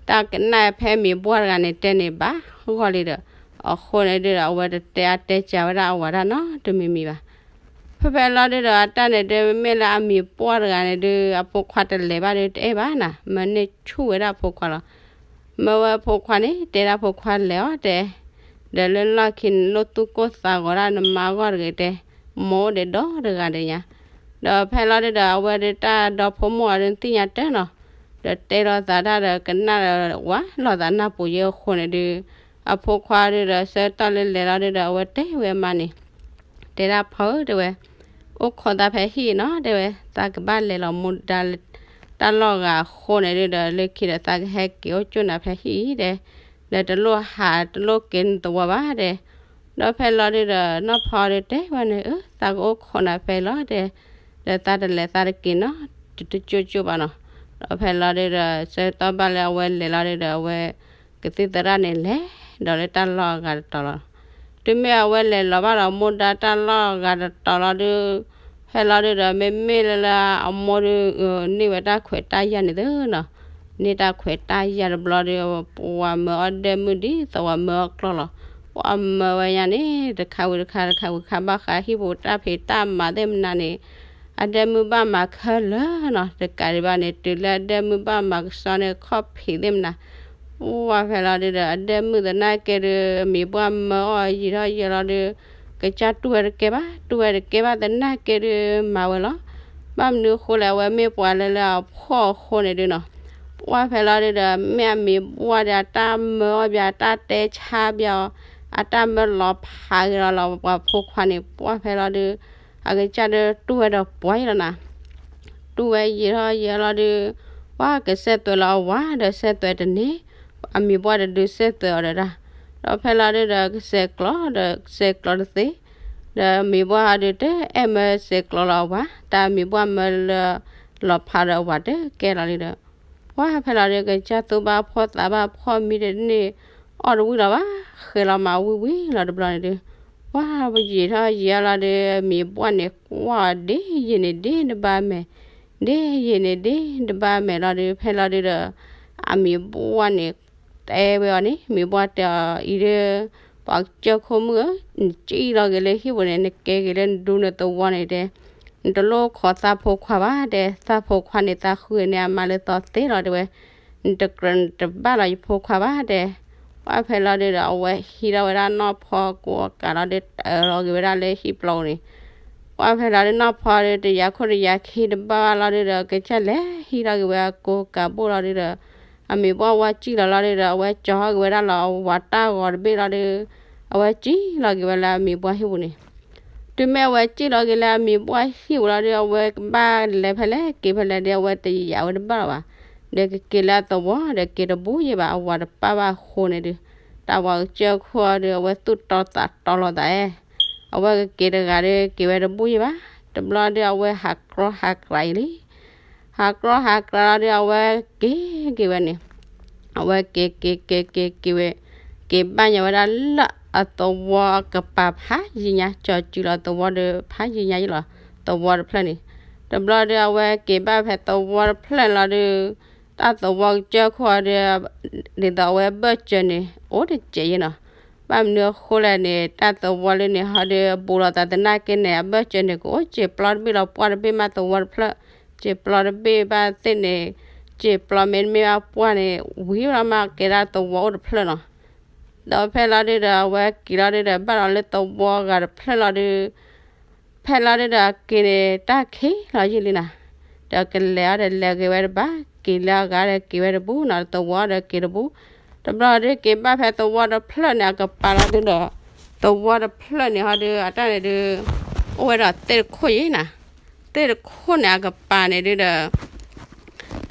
တၢ်ကနၣ်ဖဲမံၤပှၢ်တဂၤန့ၣ်တဲန့ၣ်ဘၣ်ဂီၢ်လံဒီး, အဃိန့ၣ်ဒုဒီး အဝဲတတဲအါတဲစှၤဝဲဒၣ်အဝၤတၢ်နီတမံၤမံၤဘၣ်. ဖဲဖဲလီၤဒုဒီး အတၢ်န့ၣ်ဒု မ့မ့ၢ်လၢအမံၤပှၢ်တဂၤန့ၣ်ဒု အဖိခွါတလဲၤဘၣ်ဒု တအဲၣ်ဘၣ်နၤ, မၢန့ၢ်ဆူၣ်ဝဲဒၣ်အဖိခွါလီၤ. မၢဝဲအဖိခွါန့ၣ် တဲဒၣ်ဖိခွါလဲၤအီၤတဲ, ဒီးလၢလီၢ်ခံန့ၣ် လိၣ်သူၣ်ကိၢ်သးဂီၤဒၣ်နမါအဂီၢ်တဂ့ၤတဲ, မိၢ်အိၣ်ဒံးဒီတဂၤဒံးညါ. ဒီးဖဲလီၤဒုဒီး အဝဲဒုတၢ်ဒီဖိမိၢ်အီၤဒုသ့ၣ်ညါတၢ်နီၤ, ဒီးတဲလိာ်သးတၢ်ဒီးကနၣ်ဒီးဝၤလိာ်သးနၢ်ပူၤယဲအဃိန့ၣ်ဒု အဖိခွါဒုဒီးဆၢကတီၢ်လၢလဲၤလီၤဒုဒီး အဝဲတဲဝဲအမါန့ၣ်, တဲဒၣ်ဖီဧၢတဲဝဲ, အိၣ်ခိးသးဖဲဟံၣ်နီၤတဲဝဲ, သးကဘၣ်လဲၤလီၤမူဒါလၢတၢ်လီၢ်ဂၤအဃိန့ၣ်ဒုဒီး လၢခံဒီးသးကဟဲက့ၤအိၣ်ကၠိၣ်နၤဖဲဟံၣ်အံၤတဲ, ဒီးတလိၣ်ဟးတလိၣ်က့ၤနသဝီဘၣ်တဲ. ဒီးဖဲလီၤဒုဒီး နီၢ်ဖီဒုတဲဝဲန့ၣ်, အၢ သးကအိၣ်ခိးနၤဖဲလီၤတဲ, ဒီးသးတလဲၤသးတက့ၤနီၤ, တကၠိၣ်ကၠိၣ်ဘၣ်နီၤ. ဒီးဖဲလီၤဒုဒီး ဆၢကတီၢ်ဘၣ်လၢအဝဲလဲၤလီၤဒုဒီး အဝဲကသံၣ်သရၣ်န့ၣ်လဲၤဒီးလၢတၢ်လီၢ်အဂၤတတီၤလီၤ. တုၤမ့ၢ်အဝဲလဲၤလီၤဘၣ်ဒီးမူဒါတၢ်လီၢ်အဂၤတတီၤလီၤဒု, ဖဲလီၤဒုဒီး မ့မ့ၢ်လၢလၢအမိၢ်ဒု န့ၢ်ဝဲတၢ်ခွဲးတၢ်ယာ်န့ၣ်သ့နီၤ, န့ၢ်တၢ်ခွဲးတၢ်ယာ်တဘျီဒု ပှၤမၢအီၣ်ဒဲမုၣ်ဒ်သိးပှၤမၢအီၣ်ကျီၢ်လီၤ. ပှၤမၢဝဲညါန့ၣ် တခါဝံၤတခါ တခါဝံၤတခါ ဘၣ်ဃးဟံၣ်ပူၤတၢ်ဖံးတၢ်မၤသ့ၣ်မနၤန့ၣ် အဒဲမုၣ်ဘၣ်မၤခဲလၢာ်နီၤ. တကးဒံးဘၣ်န့ၣ် တုၤလၢအဒဲမုၣ်ဘၣ်မၤကစီန့ၣ် ခီၣ်ဖံးသ့ၣ်မနၤ, ပှၢ်ဖဲလီၤဒုဒီး အဒဲမုၣ်သနာ်က့ဒု အမံၤပှၢ်မၢအီၣ်ယံာ်ထီၣ်ယံာ်လီၤဒု ကစၢ်တူၢ်ဝဲတကဲဘၣ်, တူၢ်ဝဲတကဲဘၣ်သနာ်က့ဒု မၤဝဲလီၤ. ဘၣ်မနုၤအဃိလဲၣ် အဝဲမ့ၢ်ပှၤလၢလၢအဖှီၣ်အဃိန့ၣ်ဒုနီၤ. ပှၢ်ဖဲလီၤဒုဒီး မ့ၢ်အမံၤပှၢ်ဒီး အတၢ်မၢအီၣ်ဘၣ် အတၢ်တဲဆါဘၣ်အီၤ, အတၢ်မၢလီၤဖးဂ့ၤလီၤလီၤ ပှၤဖိခွါန့ၣ် ပှၢ်ဖဲလီၤဒု အကစၢ်ဒုတူၢ်ဝဲဒီးပှၤယံာ်လီၤနၤ. တူၢ်ဝဲယံာ်ထီၣ်ယံာ်လီၤဒု ပှၢ်ကစဲးသွဲးလီၤအဝၤဒီးစဲးသွဲးတန့ၢ်, အမံၤပှၢ်တဒုစဲးသွဲးအီၤဒီးတၢ်, ဒီးဖဲလီၤဒုဒီး ကစဲးကျိးဒီးစဲးကျိးတသ့, ဒီးမံၤပှၢ်ဟီဒု တအဲၣ်မၢစဲးကျိးလီၤအဝၤ, တၢ်မံၤပှၢ်မၢလၢလီၤဖးဒီးအဝၤတကဲလီၤလံဒီး ပှၢ်ဖဲလီၤဒု ကစၢ်သူဘၣ်ဖှီၣ်သးဘၣ်ဖှီၣ် မံတန့ၢ် အီၣ်တဝံၣ်လီၤဘၣ်, ဃဲလီၤမးဝံၣ်ဝံၣ်လီၤတဘျီန့ၣ်ဒု, ပှၢ်ယံာ်ထီၣ်ယံာ်လီၤဒု မံၤပှၢ်န့ၣ် ကွၢ်ဒ်ယံာ်န့ၣ်ဒ်တဘၣ်မဲာ်, ဒ်ယံာ်န့ၣ်ဒ်တဘၣ်မဲာ်လီၤဒု ဖဲလီၤဒုဒီး အမံၤပှၢ်န့ၣ် တဲဝဲအီၤန့ၣ် မံၤပှၢ်တဲအီၤအံၤဒု ပှၤကစၢၢ်ခိၣ်မုၣ်ဧၢ, နစံၣ်လီၤက့ၤလၢဟံၣ်ပူၤန့ၣ် နကဲက့ၤလၢနဒူနသဝီန့ၣ်တဲ, နတလိၣ်ခိးသးဖိခွါဘၣ်တဲ, သးဖိခွါန့ၣ် သးဃုန့ၢ်အမါလၢသီသ့လီၤတဲဝဲ, နတကြၢးနတဘၣ်လီၤယဖိခွါဘၣ်တဲ. ပှၢ်ဖဲလီၤဒုဒီး အဝဲဟံးထီၣ်ဝဲဒၣ်နီၢ်ဖီကိးကးလီၤဒု တၢလီၤက့ၤဝဲဒၣ်လၢဟံၣ်ပျီန့ၣ် ပှၢ်ဖဲလီၤဒု နီၢ်ဖီဒု တယၤခိၣ်တယၤခံတဘၣ်ဘၣ်လီၤဒုဒီး ကစၢ်လဲၤဟံးထီၣ်က့ၤဝဲအကိးကးဘိၣ်လီၤဒုဒီး အမံၤပှၢ်ဝဲစံၣ်လီၤလီၤဒုဒီး အဝဲကၠီၤထီၣ်က့ၤဝဲဒၣ်လီၤအဝၤတၢ်ဂီၤတဘ့ၣ်လီၤဒု အဝဲစံၣ်လီၤက့ၤဝဲလၢအမံၤပှၢ်ဟံၣ်ပူၤန့ၣ် တုၤမ့ၢ်အဝဲစံၣ်လီၤက့ၤလၢအမံၤပှၢ်ဟံၣ်ပူၤလီၤဒု အဝဲကဘၣ်လဲၤဖဲလဲၣ်က့ၤဖဲလဲၣ်ဒု အဝဲတယာ်ဝဲတဘၣ်လီၤဘၣ်. ဒီးကက့ၤလၢအသဝီဒီးက့ၤတဘူးယံၤဘၣ် အဝၤတပၢ်ဘၣ်အဃိန့ၣ်ဒု တၢ်ဝၤကစၢၢ်ခိၣ်အီၤဒု အဝဲသူၣ်တီသးတီလိာ်သးအဲ အဝဲကက့ၤတဂၤဒီး က့ၤဝဲတဘူၣ်ယံၤဘၣ်. တဘျီဒီး အဝဲဟးကြီဟးကြီအံၤလံ. ဟးကြီဟးကြီလီၤဒီး အဝဲက့ၤက့ၤဝဲန့ၣ်, အဝဲက့ၤက့ၤက့ၤက့ၤက့ၤဝဲ, က့ၤဘၣ်ညါဝဲဒၣ်လၢအသဝီအကပၤဖးယံၤညါ, ကၠီၤစုလီၤသဝီဒီးဖးယံၤညါယံၤလီၤ, သဝီတဖျၢၣ်န့ၣ်. တဘျီဒီး အဝဲက့ၤဘၣ်ဖဲသဝီတဖျၢၣ်န့ၣ်လီၤဒီး တၢ်သဝီကစၢၢ်ခိၣ်အီၤဒီး ဒ်သိးအဝဲဘၢၣ်စၢၤန့ၣ် အိၣ်တစဲးယဲနီၤ. ဘၣ်မနုၤအဃိလဲၣ်န့ၣ် တၢ်သဝီလၢန့ၣ်ဟီဒီး ဘူးလိာ်သးသနာ်က့န့ၣ် အဘၢၣ်စၢၤန့ၣ် ကအိၣ်စ့ၤပျီတဘ့ၣ်လီၤ ပှၢ်တဘ့ၣ်မးသဝီတဖျၢၣ်, စ့ၤပျီတဘ့ၣ်ဘၣ်သ့ၣ်န့ၣ်, စ့ၤပျီမ့တမ့ၢ်ဘၣ်ပှၢ်န့ၣ် ဝံၤလီၤမးကဲဒၣ်သဝီအိၣ်တဖျၢၣ်နီၤ. ဒီးဖဲလီၤဒုဒီး အဝဲက့ၤလီၤဒုဒီး ဘၣ်ဒီးလၢသဝီအဂၤတဖျၢၣ်လီၤဒု ဖဲလီၤဒုဒီး အက့ၤန့ၣ် တၢ်ခံးလီၤယံာ်လံနီၤ. ဒီးကလဲၤအီၤဒီးလဲၤဂ့ၤဝဲတဘၣ်, က့ၤလၢအဂၤဒီးက့ၤဝဲတဘူးနီၤ, သဝီဒီးက့ၤတဘူး. တဘျီဒီးက့ၤဘၣ်ဖဲသဝီတဖျၢၣ်န့ၣ် အကပၤလီၤဒုဒီး သဝီတဖျၢၣ်န့ၣ်ဟီဒု အတၢ်န့ၣ်ဒု အိၣ်ဝဲဒီးသ့ၣ်တခိၣ်ယံၤနီၤ. သ့ၣ်တခိၣ်န့ၣ်အကပၤန့ၣ်ဒုဒီး သ့ၣ်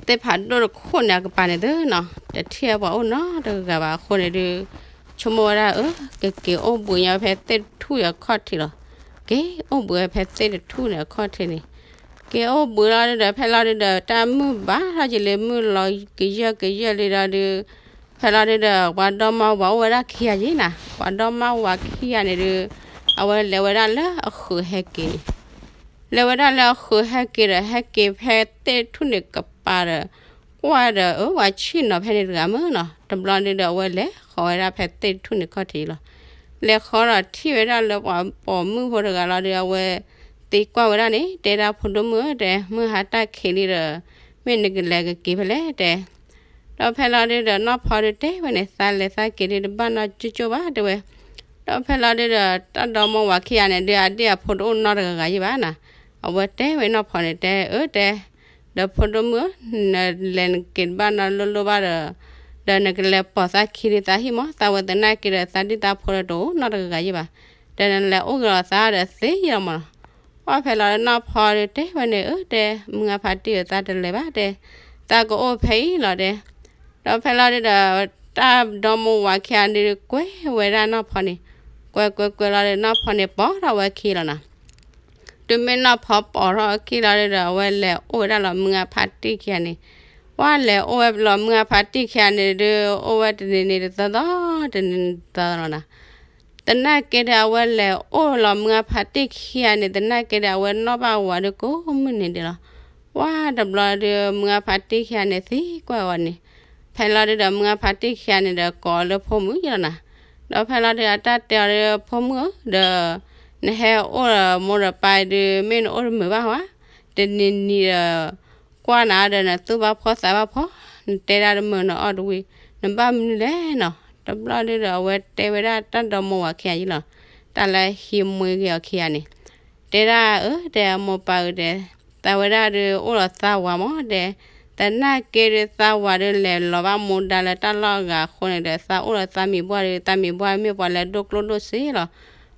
ဖးဒိၣ်တခိၣ်န့ၣ်အကပၤန့ၣ်သ့နီၤ, တထံၣ်ပှၤအိၣ်နီတဂၤဘၣ်အဃိန့ၣ်ဒု ဆိကမိၣ်ဝဲဒၣ်အၢ ကက့ၤအိၣ်ဘှံးညါဖဲသ့ၣ်ထူၣ်အခီၣ်ထံးလီၤ. က့ၤအိၣ်ဘှံးဝဲဖဲသ့ၣ်တထူၣ်န့ၣ်အခီၣ်ထံးန့ၣ်, က့ၤအိၣ်ဘှံးလီၤဒုဒီး ဖဲလီၤဒုဒီး တၢ်မုၢ်ဘၣ်ထီၣ်က့ၤလံ မုၢ်လီၤကယၢၢ်ကယၢၢ်လံလီၤဒု, ဖဲလီၤဒုဒီး ပှၤဒီမါဝၤအိၣ်ဝဲဒၣ်ခံဂၤယံၤနၤ, ပှၤဒီမါဝၤခံဂၤန့ၣ်ဒု, အဝဲလဲၤဝဲဒၣ်လၢအဃုာ်ဟဲက့ၤန့ၣ် လဲၤဝဲဒၣ်လၢအဃုာ်ဟဲက့ၤဒီး ဟဲက့ၤဖဲသ့ၣ်တထူၣ်န့ၣ်ကပၤဒီး ကွၢ်ဒီး အၢ ပှၤဆ့ၣ်နီၤဖဲန့ၣ်တဂၤမ့ၢ်နီၤ, တဘျီဒုဒီး အဝဲလဲၤဃီၤဝဲဒၣ်ဖဲသ့ၣ်တထူၣ်န့ၣ်ခီၣ်ထံးလီၤ. လဲၤဃီၤဒီးထံၣ်ဝဲဒၣ်လၢပိာ်မုၣ်ဖိတဂၤလီၤဒု အဝဲသံကွၢ်ဝဲဒၣ်န့ၣ် တဲဒၣ်ဖိဒိၣ်မုၣ်ဧၢ တဲ မုၢ်ဟါတၢ်ခံးလံဒီး မ့ၢ်နကလဲၤကက့ၤဖဲလဲၣ်တဲ ဒီးဖဲလီၤဒုဒီး နီၢ်ဖီဒုတဲဝဲန့ၣ် သးလဲၤသးက့ၤဒု တဘၣ်နီၢ်ကၠိၣ်ကၠိၣ်ဘၣ်တဲဝဲ. ဒီးဖဲလီၤဒုဒီး တၢ်ဒီမါဝၤခံဂၤန့ၣ်ဒု အဒ့ၣ်အဖိတအိၣ်နီတဂၤဂၤယံၤဘၣ်နၤ, အဝဲတဲဝဲနီၢ်ဖီန့ၣ် တဲအၢတဲ ဒီးဖိဒိၣ်မုၣ်ဧၢ, နလဲၤနက့ၤတဘၣ်နီတလိၣ်လိၣ်ဘၣ်ဒီး, ဒီးနကလဲၤပိာ်သးခံဒုသးဟံၣ်မး, သးဝဲသနာ်က့ဒီး သးဒ့ၣ်သးဖိဒီးတအိၣ်နီတဂၤဂၤယံၤဘၣ်, ဒီးနလဲၤအိၣ်ဂ့ၤလီၤသးဒီးသ့ယံၤလီၤမးနီၤ. ပှၢ်ဖဲလီၤဒု နီၢ်ဖီဒုတဲဝဲန့ၣ် အၢတဲ မုၢ်အဖါတံၢ်ဧၢ သးတလဲၤဘၣ်တဲ, သးကအိၣ်ဖဲအံၤလီၤတဲ. ဒီးဖဲလီၤဒုဒီး တၢ်ဒီမါဝၤခံဂၤဒု ကွဲဝဲဒၣ်နီၢ်ဖီန့ၣ်, ကွဲကွဲကွဲလီၤဒု နီၢ်ဖီန့ၣ်ပိာ်ထီၣ်ဝဲခံလီၤနၤ. တုၤမ့ၢ်နီၢ်ဖီပိာ်ထီၣ်ခံလီၤဒုဒီး အဝဲလဲၤအိၣ်ဝဲဒၣ်လီၤမုၢ်အဖါတံၢ်ခံဂၤန့ၣ်, ပှၢ်လဲၤအိၣ်ဝဲလီၤမုၢ်အဖါတံၢ်ခံဂၤန့ၣ်ဒု အိၣ်ဝဲတနံၤနံၤတသီသီ, တနံၤနံၤတသီသီလီၤနၤ. သနာ်က့ဒီး အဝဲလဲၤအိၣ်လီၤမုၢ်အဖါတံၢ်ခံဂၤန့ၣ် သနာ်က့ဒီး အဝဲနီၣ်ဘၣ်ဝၤဒုကိးမုၢ်နံၤဒဲးလီၤ. ပှၢ်တဘျီဒု မုၢ်အဖါတံၢ်ခံဂၤန့ၣ်သံကွၢ်ဝဲန့ၣ်, ဖဲလီၤဒုဒီး မုၢ်အဖါတံၢ်ခံဂၤန့ၣ်ဒီး ကိးလၢဖိမုၣ်ယံၤလီၤနၤ. ဒီးဖဲလီၤဒု အတၢ်တဲအီၤဒု ဖိမုၣ်ဧၢ, ဒီး နဟဲအိၣ်ဒီးမိၢ်ဒီးပၢ်ဒု မ့ၢ်နအိၣ်တမုာ်ဘၣ်ဝဲ, တနံၤနံၤဒီး ကွၢ်နၤဒီး နသူၣ်ဘၣ်ဖှီၣ်သးဘၣ်ဖှီၣ်, နတဲဒၣ်တမုာ် နအီၣ်တဝံၤ, နဘၣ်မနုၤလဲၣ်နီၤ. တဘျီဒုဒီး အဝဲတဲဝဲဒၣ်တၢ်ဒီမါဝၤခံဂၤယံၤလီၤ, တၢ်လၢဟံးမွံဂ့ၤအီၤခံဂၤန့ၣ်, တဲဒၣ်အၢ တဲ အမိၢ်ပၢ်ဧၢတဲ, သးဝဲဒၣ်ဒု အိၣ်ဒီးသးဝၤမးတဲ, သနာ်က့ဒု သးဝၤဒု လဲၤလီၤဘၣ်မူဒါလၢတၢ်လီၢ်အဂၤအဃိန့ၣ်ဒီး သးအိၣ်ဒီးသးမံၤဘှၢ်ဒု သးမံၤဘှၢ်မ့ၢ်ပှၤလၢဒိၣ်ကျိၣ်ဒိၣ်စ့လီၤ.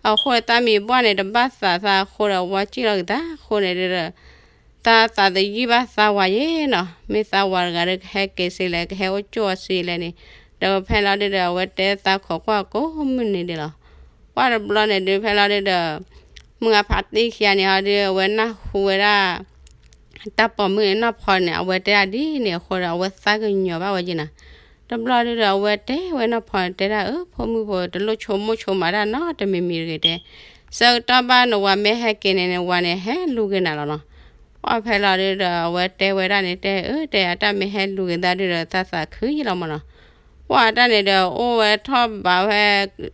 အဃိသးမံၤဘှၢ်န့ၣ် တဘၣ်သးသးအဃိဒီး ဝါစံၣ်လီၤက့ၤသးအဃိန့ၣ်ဒုဒီး သးသးသယုၢ်ဘၣ်သးဝၤယဲနီၤ, မ့ၢ်သးဝၤတဂၤဒီး ကဟဲက့ၤစ့လဲၣ် ကဟဲအိၣ်ကၠိအီၤစ့လဲၣ်န့ၣ်, ဒီးဖဲလီၤဒုဒီး အဝဲတဲသးခိးကွၢ်ကိးမုၢ်နံၤဒဲးလီၤ. ပှၢ်တဘျီန့ၣ်ဒု ဖဲလီၤဒုဒီး မုၢ်အဖါတံၢ်ခံဂၤန့ၣ်ဟီဒု အဝဲနၢ်ဟူဝဲဒၣ် တၢ်ပိာ်မုၣ်န့ၣ်နီၢ်ဖီန့ၣ် အဝဲတဲဒၣ်ဒ်န့ၣ်အဃိဒီး အဝဲသးကညီၤဘၣ်ဝဲယဲနီၤ. တဘျီဒုဒီး အဝဲတဲဝဲနီၢ်ဖီန့ၣ် တဲဒၣ်အၢ ဖိမုၣ်ဖိ တလိၣ်ဆိကမိၣ်ဆိကမးတၢ်နီတမံၤမံၤတဂ့ၤတဲ, ဆၢကတီၢ်ဘၣ်နဝၤမ့ၢ်ဟဲက့ၤန့ၣ် နဝၤန့ၣ်ဟဲလူၤက့ၤနၤလီၤနီၤ. ပှၢ်ဖဲလီၤဒုဒီး အဝဲတဲဝဲဒၣ်န့ၣ် တဲအၢ တဲအတၢ်မ့ၢ်ဟဲလူၤက့ၤသးဒုဒီး သးသးခုယံၤလီၤမးနီၤ. ပှၢ်အတၢ်န့ၣ်ဒီး အိၣ်ဝဲထီၣ်ဘးဖဲ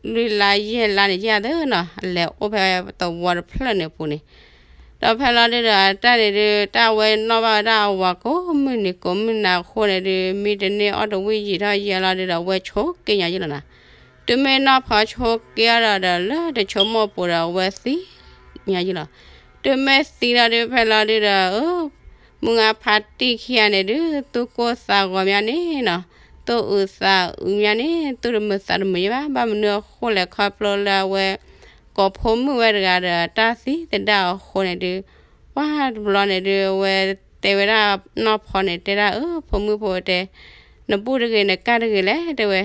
လွံၢ်လါယဲၢ်လါန့ၣ် ယဲၢ်သၢနီၤ အလဲၤအိၣ်ဖဲသဝီတဖျၢၣ်န့ၣ်အပူၤန့ၣ်, ဒီးဖဲလီၤဒုဒီး အတၢ်န့ၣ်ဒု တၢ်ဝဲနီၣ်ဘၣ်ဝဲဒၣ်အဝၤကိးမုၢ်နံၤကိးမုၢ်နၤအဃိန့ၣ်ဒု မံတန့ၢ်အီၣ်တဝံၣ်ယံာ်ထီၣ်ယဲၢ်လီၤဒုဒီး အဝဲဆိးက့ညါယံၤလီၤနၤ. တုၤမ့ၢ်နီၢ်ဖီဆိးက့အီၤဒီး ဒီးလၢတဆိကမိၣ်အပူၤဒီး အဝဲသံညါယံၤလီၤ. တုၤမ့ၢ်သံလီၤဒု ဖဲလီၤဒုဒီး အၢ မုၢ်အဖါတံၢ်ခံဂၤန့ၣ်ဒု သူၣ်ကိၢ်သးဂီၤမးန့ၣ်နီၤ, သူၣ်အုးသးအုးမးန့ၣ် သူၣ်တမုာ်သးတမုာ်ယဲၢ်ဘၣ်, ဘၣ်မနုၤအဃိလဲၣ် ခီဖျိလၢအဝဲ ကိးဖိမုၣ်ဝဲတဂၤဒီး တၢ်သံသဒၣ်အဃိန့ၣ်ဒု ပှၢ်တဘျီန့ၣ်ဒု အဝဲတဲဝဲဒၣ်နီၢ်ဖီန့ၣ် တဲဒၣ်အၢ ဖိမုၣ်ဖိတဲ နဘူၣ်တဂ့ၤ နကၢ်တဂ့ၤလဲၣ် တဲဝဲ,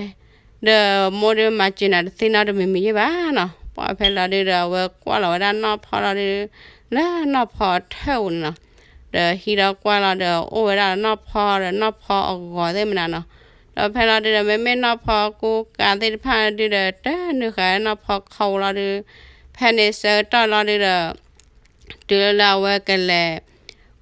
ဒီးမိၢ်ဒုမၤစၢၤနၤတသ့နီတမံၤမံၤယဲၢ်ဘၣ်နီၤ. ပှၢ်ဖဲလီၤဒုဒီး အဝဲကွၢ်လီၤဝဲဒၣ်နီၢ်ဖီလီၤဒု လၢနီၢ်ဖီအထၢၣ်ပူၤန့ၣ်နီၤ, ဒီးဟံးဒီးကွၢ်လီၤဒီး အိၣ်ဝဲဒၣ်နီၢ်ဖီဒီးနီၢ်ဖီအဂီၤသ့ၣ်မနုၤနီၤ. ဒီးဖဲလီၤဒုဒီး မ့မ့ၢ်နီၢ်ဖီကူကၤသ့ၣ်တဖၣ်ဒုဒီး တနုာ်ဃာ်နီၢ်ဖီခီဝူလီၤဒု, ဖဲန့ၣ်ဆၢကတီၢ်လီၤဒုဒီး တုၤလၢအဝဲကလဲၤ